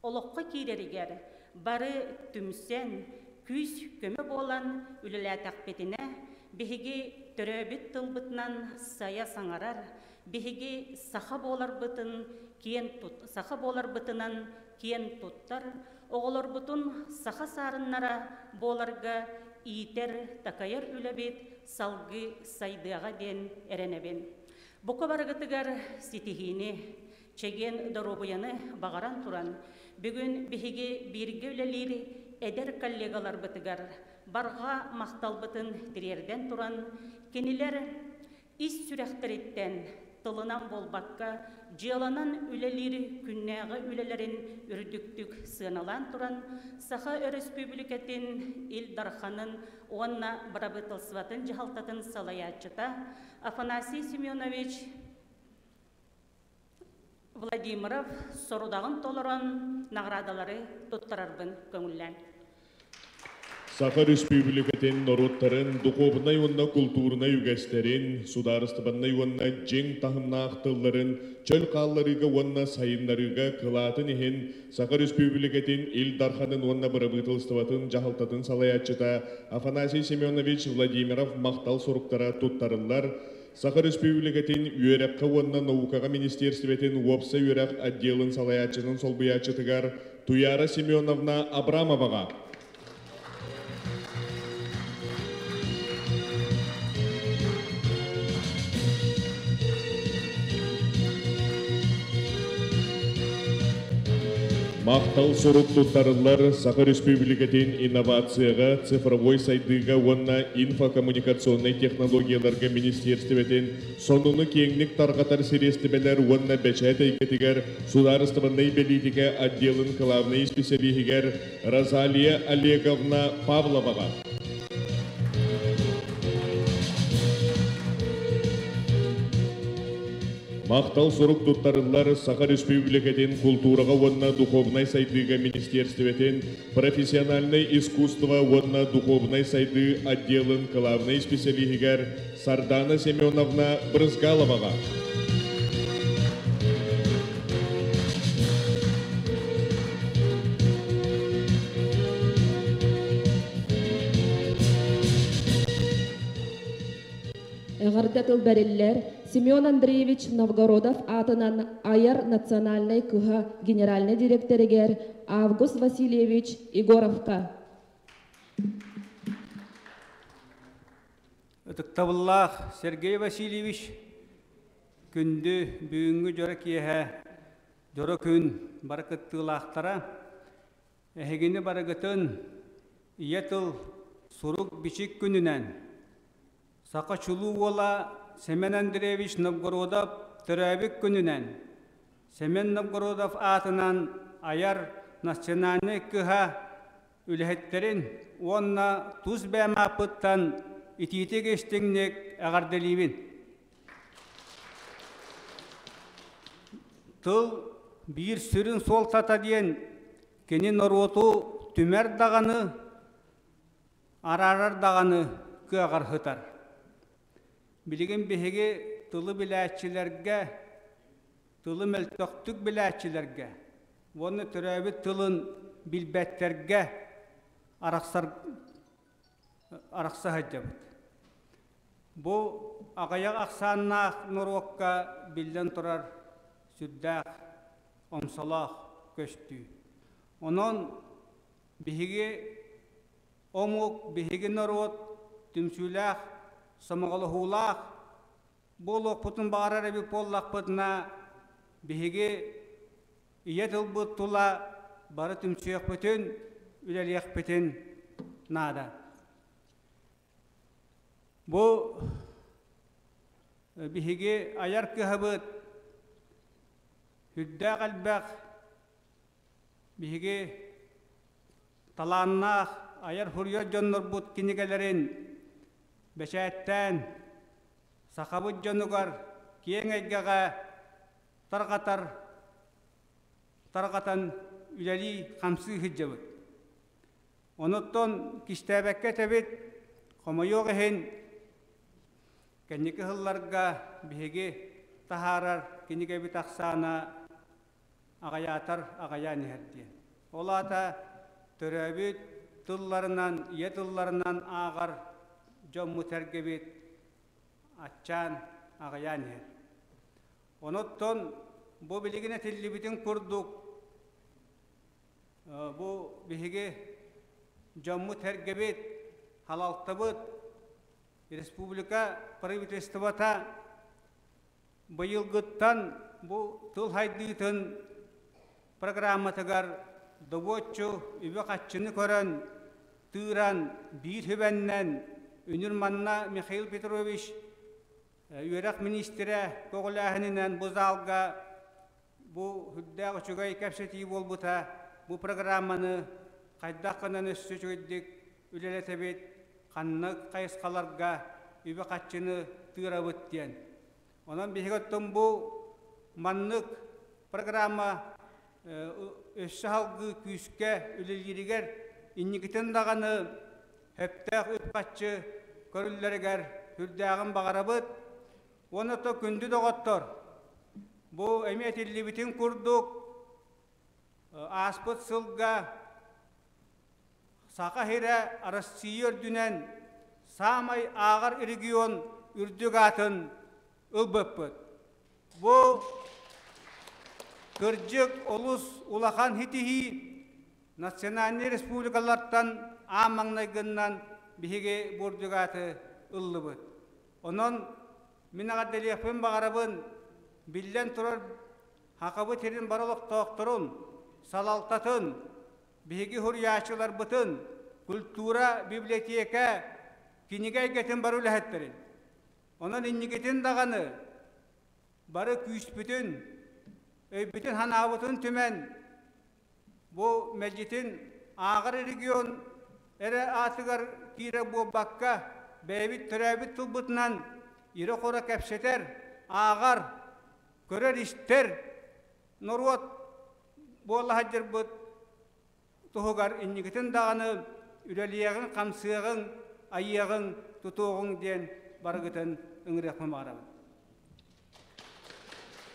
олоххо киирэригэр бары түмсэн, күүс-көмө буолан үлэлээтэхпитинэ, биһиги төрөөбүт тылбытынан сайа саҥарар, биһиги саха буоларбытын киэн тут саха буоларбытынан киэн туттар, оҕолорбутун саха саарыннара буоларга иитэр-такайар үлэбит салгыы сайдыаҕа диэн эрэнэбин. Бука барыгытыгар ситиһиини, чэгиэн доруобуйаны баҕаран туран, бүгүн биһиги бииргэ үлэлиир эдэр коллегаларбытыгар барҕа махталбытын тириэрдэн туран, кинилэр ис сүрэхтэриттэн тылынан буолбакка, дьыаланан үлэлиир күннээҕи үлэлэрин үрдүктүк сыаналаан туран, Саха Өрөспүүбүлүкэтин Ил Дарханын уонна Бырабыыталыстыбатын дьаһалтатын салайааччыта Афанасий Семенович Владимир Владимиров сорудаҕын толорон наҕараадалары туттарарбын көҥүллээн. Саха Республикатын норуоттарын духуобунай уонна култуурунай үгэстэрин, судаарыстыбаннай уонна дьиҥ таһымнаах тылларын чөл хаалларыыга уонна сайыннарыыга кылаатын иһин Саха Республикатын Ил Дарханын уонна Бырабыыталыстыбатын дьаһалтатын салайааччыта Афанасий Семенович Владимиров махтал суруктара туттарыллар. Саха Республикатын үөрэххэ уонна наукаҕа министиэрстибэтин уопсай үөрэх отделын салайааччытын солбуйааччытыгар Туяра Семеновна Абрамоваҕа. Махтал сурук туттарыллар Саха Республикатын инновацияҕа, цифровой сайдыыга уонна инфокоммуникационнай технологияларга министиэрстибэтин сонуну киэҥник тарҕатар сириэстибэлэр уонна бэчээт эйгэтигэр судаарыстыбаннай бэлиитикэ отделын кылаабынай исписэлииһигэр Розалия Олеговна Павловаҕа. Махтал сурук туттарыллар Саха Республикатын култуураҕа уонна духовнай сайдыыга министиэрстибэтин профессиональнай искусство уонна духовнай сайдыы отделын кылаабынай исписэлииһигэр Сардана Семеновна Брызгаловаҕа. Эҕэрдэ тыл бэриллэр Семен Андреевич Новгородов аатынан Айар национальнай кыһа генеральнай дириэктэригэр Август Васильевич Егоровка. Ытыктабыллаах Сергей Васильевич, күндү бүгүҥҥү дьоро киэһэ, дьоро күн бары кыттыылаахтара, эһигини барыгытын Ийэ тыл сурук-бичик күнүнэн Саха чулуу уола Семен Андреевич Новгородов төрөөбүт күнүнэн Семен Новгородов аатынан айар национальнай кыһа үлэһиттэрин уонна тус бэйэм ааппыттан итиитик истиҥник эҕэрдэлиибин. Тыл биир сүрүн суолтата диэн кини норуоту түмэр даҕаны, араарар даҕаны кыаҕар сытар. Билигин биһиги тылы билээччилэргэ, тылы мөлтөхтүк билээччилэргэ уонна төрөөбүт тылын билбэттэргэ арахсар арахса сылдьабыт. Бу аҕыйах ахсааннаах норуокка биллэн турар сүрдээх омсолоох көстүү. Онон биһиги омук, биһиги норуот түмсүүлээх, сомоҕолоһуулаах буолуохпутун баҕарар эбит буоллахпытына, биһиги ийэ тылбыт тула бары түмсүөхпүтүн, үлэлиэхпитин наада. Бу биһиги айар кыһабыт үрдээх элбэх биһиги талааннаах айар-суруйар дьоннорбут кинигэлэрин бэчээттээн сахабыт дьонугар киэҥ эйгэҕэ тарҕатар тарҕатан үлэлии-хамсыы сылдьабыт. Онуттан кистээбэккэ этэбит, хомойуох иһин, кэнники сылларга биһиги таһаарар кинигэбит ахсаана аҕыйаатар аҕыйаан иһэр диэн. Ол аата төрөөбүт тылларынан, ийэ тылларынан ааҕар дьоммут-сэргэбит аччаан аҕыйаан иһэр. Оноттон бу билигин этиллибитин курдук бу биһиги дьоммут-сэргэбит, халалтабыт, республика правительствота быйылгыттан бу тыл хайдыытын программатыгар добуоччу үбү-хаччыны көрөн, тыыран, биир хүбэннэн үнүр манна Михаил Петрович үөрэх министрэ көҕүлээһининэн бу залга бу үрдээх үчүгэй кэпсэтии буолбута. Бу программаны хайдах гынан өссө үчүгэйдик үлэлэтэбит, ханнык хайысхаларга үбү-хаччыны тыырабыт диэн. Онон биһиги оттон бу маннык программа өссө салгыы күүскэ үлэлииригэр инникитин даҕаны сөптөөх үп-харчы көрүллэригэр сүрдээҕин баҕарабыт. Уонна то күндү доҕоттор, бу эмиэ этиллибитин курдук ааспыт сылга Саха сирэ Россия үрдүнэн саамай ааҕар регион үрдүк аатын ылбыппыт. Бу кырдьык олус улахан ситиһии национальнай республикалартан аан маҥнайгыннан биһиги бу үрдүк ааты ыллыбыт. Онон мин эҕэрдэлиэхпин баҕарабын, биллэн турар Сахабыт сирин бары олохтоохторун, салалтатын, биһиги суруйааччыларбытын, культура, библиотека, кинигэ эйгэтин бары үлэһиттэрин. Онон инникитин даҕаны бары күүспүтүн, өйбүтүн-санаабытын түмэн бу мэлдьитин ааҕар регион эрэ аатыгар киирэр буолбакка, бэйэбит төрөөбүт тылбытынан ирэ-хоро кэпсэтэр, ааҕар, көрөр-истэр норуот буола сылдьарбыт туһугар инникитин даҕаны үлэлиэҕиҥ, хамсыаҕыҥ, айыаҕыҥ, тутуоҕуҥ диэн барыгытын ыҥырыахпын баҕарабын.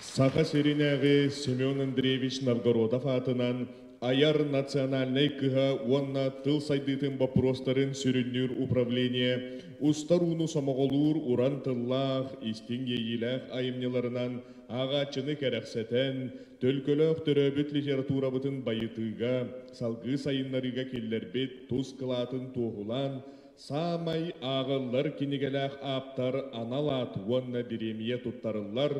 Саха сиринээҕи Семен Андреевич Новгородов аатынан Айар национальнай кыһа уонна тыл сайдыытын боппуруостарын сүрүннүүр управление устар ууну сомоҕолуур уран тыллаах, истиҥ иэйиилээх айымньыларынан ааҕааччыны кэрэхсэтэн, төлкөлөөх төрөөбүт литературабытын байытыыга, салгыы сайыннарыыга киллэрбит тус кылаатын туоһулаан, саамай ааҕыллар кинигэлээх ааптар анал аат уонна бириэмийэ туттарыллар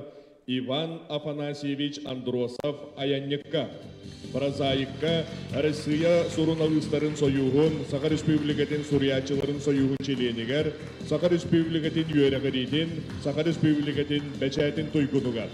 Иван Афанасьевич Андросов айанньыкка, прозаикка Россия суруналыыстарын сойууһун, Саха Республикатын суруйааччыларын сойууһун чилиэнигэр, Саха Республикатын үөрэҕириитин, Саха Республикатын бэчээтин туйгунугар.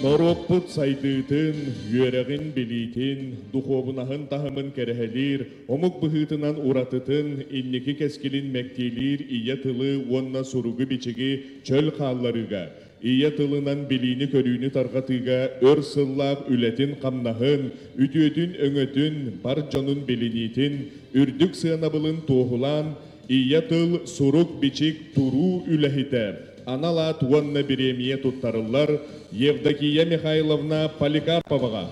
Норуоппут сайдыытын, үөрэҕин, билиитин, духуобунаһын таһымын кэрэһэлиир, омук быһыытынан уратытын, инники кэскилин мэктиэлиир ийэ тылы уонна суругу-бичиги чөл хаалларыыга, ийэ тылынан билиини-көрүүнү тарҕатыыга өр сыллаах үлэтин-хамнаһын, үтүөтүн-өҥөтүн, бар дьонун билиниитин, үрдүк сыанабылын туоһулаан, Ийэ тыл, сурук-бичик туруу үлэһитэ, анал аат уонна бириэмийэ туттарыллар Евдокия Михайловна Поликарповаҕа.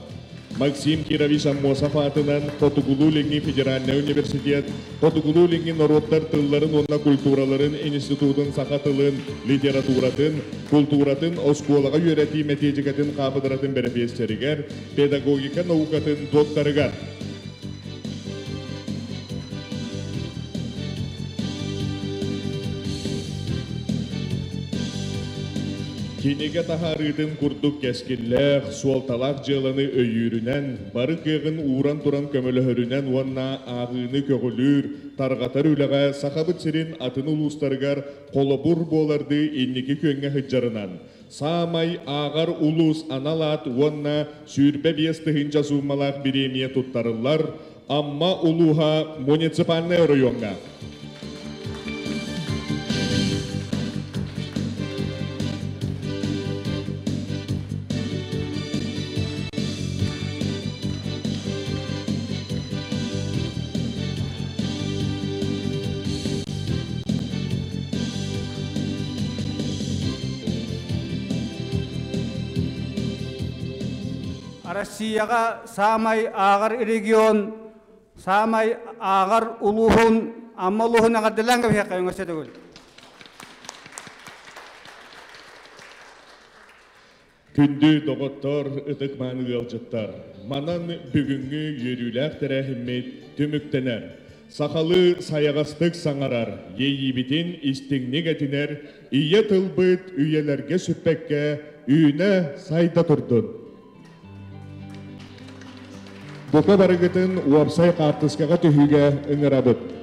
Максим Кирович Аммосов аатынан Хотугулуу-Илиҥҥи федеральнай университет Хотугулуу-Илиҥҥи норуоттар тылларын уонна культураларын институтун саха тылын, литературатын, култууратын оскуолаҕа үөрэтии мэтиэдьикэтин хаапыдыратын бэрэпиэссэригэр, педагогика наукатын докторыгар. Кинигэ таһаарыытын курдук кэскиллээх, суолталаах дьыаланы өйүүрүнэн, бары кыаҕын ууран туран көмөлөһөрүнэн уонна ааҕыыны көҕүлүүр, тарҕатар үлэҕэ Сахабыт сирин атын улуустарыгар холобур буолардыы инники күөҥҥэ сылдьарынан, Саамай ааҕар улуус анал аат уонна 25 тыһыынча сууммалаах бириэмийэ туттарыллар Амма улууһа муниципальнай оройуоҥҥа. Россияҕа саамай ааҕар регион, саамай ааҕар улууһун, Амма улууһун эҕэрдэлээн кэбиһиэххэ өҥөсө төгүл. Күндү доҕоттор, ытык-мааны ыалдьыттар! Манан бүгүҥҥү үөрүүлээх тэрээһиммит түмүктэнэр. Сахалыы сайаҕастык саҥарар, иэйиибитин истиҥник этинэр ийэ тылбыт үйэлэргэ сүппэккэ үүнэ-сайда турдун! Бука барыгытын уопсай хаартыскаҕа түһүүгэ ыҥырабыт.